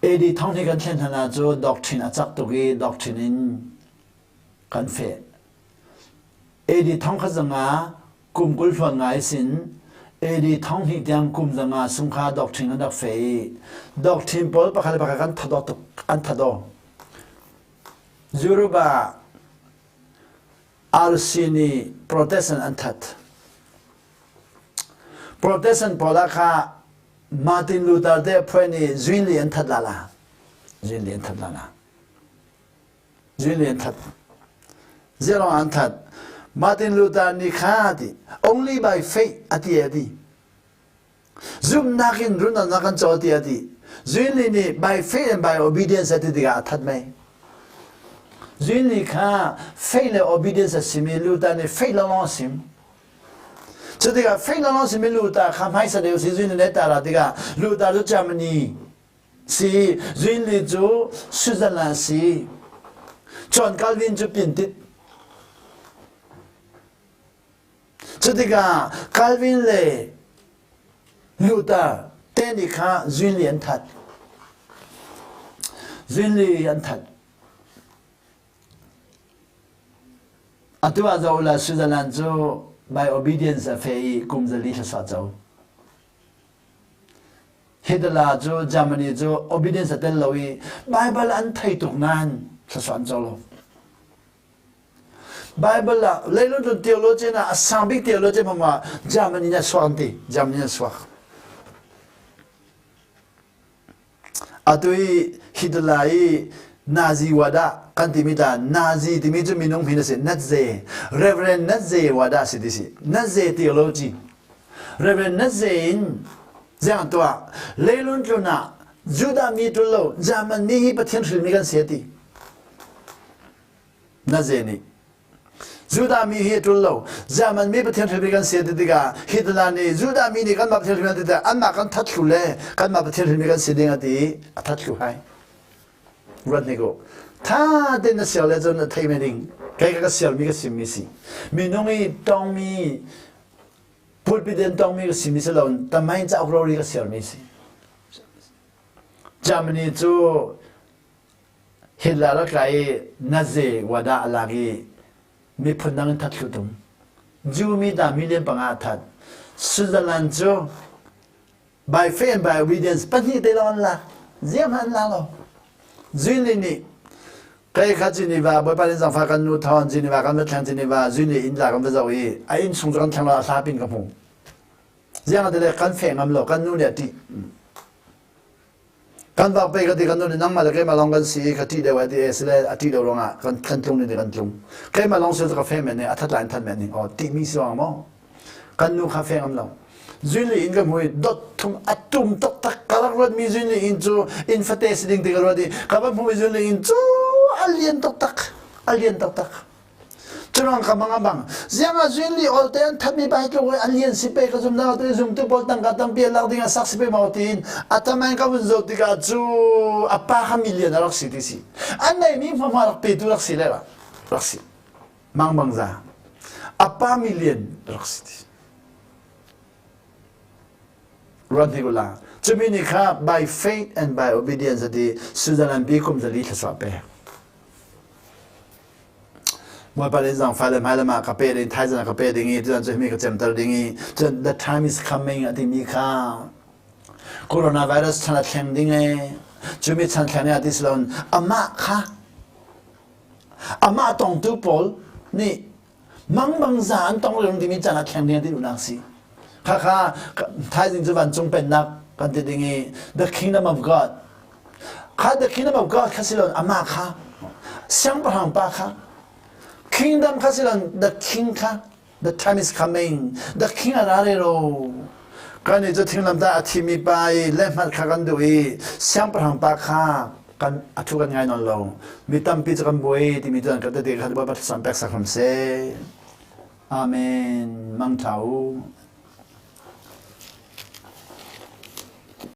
AD thong hnih kan thlen hlan ah cu doctrine a cak tuk i doctrine in kan feh. AD thong khat zanga kum 20 hluan ngai sin AD 2000 tiang kum zanga sung kha doctrine an rak fe i doctrine pawl pakhat le pakhat kan thado tuk an thado Europe ah RC nih Protestant an that Protestant pawl ah kha Martin Luther te phuai nih Zwingli an that la la Zwingli an that la la Zwingli an that. Ziarong an that. Martin Luther nih kha ti only by faith a ti a ti. Zumhnak in runnak kan caw ti a ti. Zwingli nih by faith and by obedience a ti tikah a that mei. Zwingli kha faith le obedience a simi Luther nih faith lawng a sim. Cu tikah faith lawng simi Luther kha hmaisa deuh si Zwingli nih ta ra tikah Luther cu Germany Si Zwingli cu Switzerland si. John Calvin cu Pintit. Cutikah Calvin le Luther te nih kha Zwingli an that. Zwingli an that. Atu ah zoh la Switzerland cu by obedience a fe i kum zali hlasa co. Hitler cu Germany cu obedience a tel lo i Bible an thei tuk nain thluachuah an co lo. Bible ah leilung cun theologian ah a sang bik theologian hmang ah Germany na suak an ti. Germany na suak. Atu i Hitler i Nazi wada kan timi ta Nazi timi cu minung min a si Nazi Reverend Nazi wada si ti si Nazi theology Reverend Nazi in ziang tuah leilun tlun ah Judah mi tul lo German mi hi Pathian hrilmi kan si ti Nazi nih Judah mi hi a ṭul lo. German mi Pathian hrilmi kan si ti tikah Hitler nih Judah mi nih kanmah Pathian hrilmi ti tikah anmah kan that thlu le kanmah Pathian hrilmi kan si ding a ti i a that thlu hai. Ruat hnik u. Tha tein na siar le cun na thei me ding. Kei ka ka siarmi ka simmi si. Minung i tongmi pulpit in tongmi ka simi si lo tamain cauk rori ka siarmi si. Germany cu Hitler a tla i Nazi wada a lak i miphun dang in that thlu tung. Jew mi ta million panga a that. Switzerland cu by faith and by obedience pahnih te lawng an lak. Ziam an la lo. Zwingli nih kei kha Geneva Bawipa nih zangfah kan nu thawn Geneva kan va thleng Geneva Zwingli inn la kan va zoh i a inn chung cu kan thleng lo a hla pin ka hmu. Ziang te le kan feh ngam lo kan nu nih a ṭih. Kan vak pei ka ti kan nu nih nangmah le keimah lawng kan si i ka ṭih deuh ai ti e sile a ṭih deuh ruangah kan kan tlung ni kan tlung. Keimah lawng si ka fe men nih a that lai in that men ning aw ṭihmi si ruang maw? Kan nu kha fe ngam lo. Zunli inn ka hmu i dot thum a tum taktak ka rak ruatmi zunli inn cu inn fate si ding ti ka ruat i ka va hmumi zunli inn cu a lian taktak a lian taktak. Curang ka mang abang. Ziang ah zuin li ol te an thatmi pa hi tluk an lian si pe ka zum na te zum tu pawl tangka tampi lak ding a sak si pe mau tin ataman ka vun zo tikah cu a pa kha million a rak si ti si. An nei mi hma rak pe tu rak si le rak si. Mang bang za. A pa million rak si ti. Ruat hnik ula. Cumi nih kha by faith and by obedience ati Switzerland bi kum zali thlasua pek. Bawipa nih zangfah le hmai lam ah ka pe ding thaizang ka pe ding i tutan cu himi ka cemter ding i cun the time is coming a timi kha coronavirus chan a thleng ding e cumi chan thleng ah ti si loin amah kha amah tongtu pawl nih mangbang za an tong leng dimi chan a thleng ding ti duhnak si kha kha thaizing cu vancung pennak kan ti ding i the kingdom of God Kha the kingdom of God kha si loin amah kha siangpahrang pa kha kingdom kha si loin the king kha the time is coming the king a ra re ro kan i cu thinglam ta a thimi pa i lehmat kha kan duh i siangpahrang pa kha kan a thu kan ngai nawn lo mi tampi cu kan buai timi cu an kan tete kha Bawipa thlacam pek sak hram seh amen mang thla u.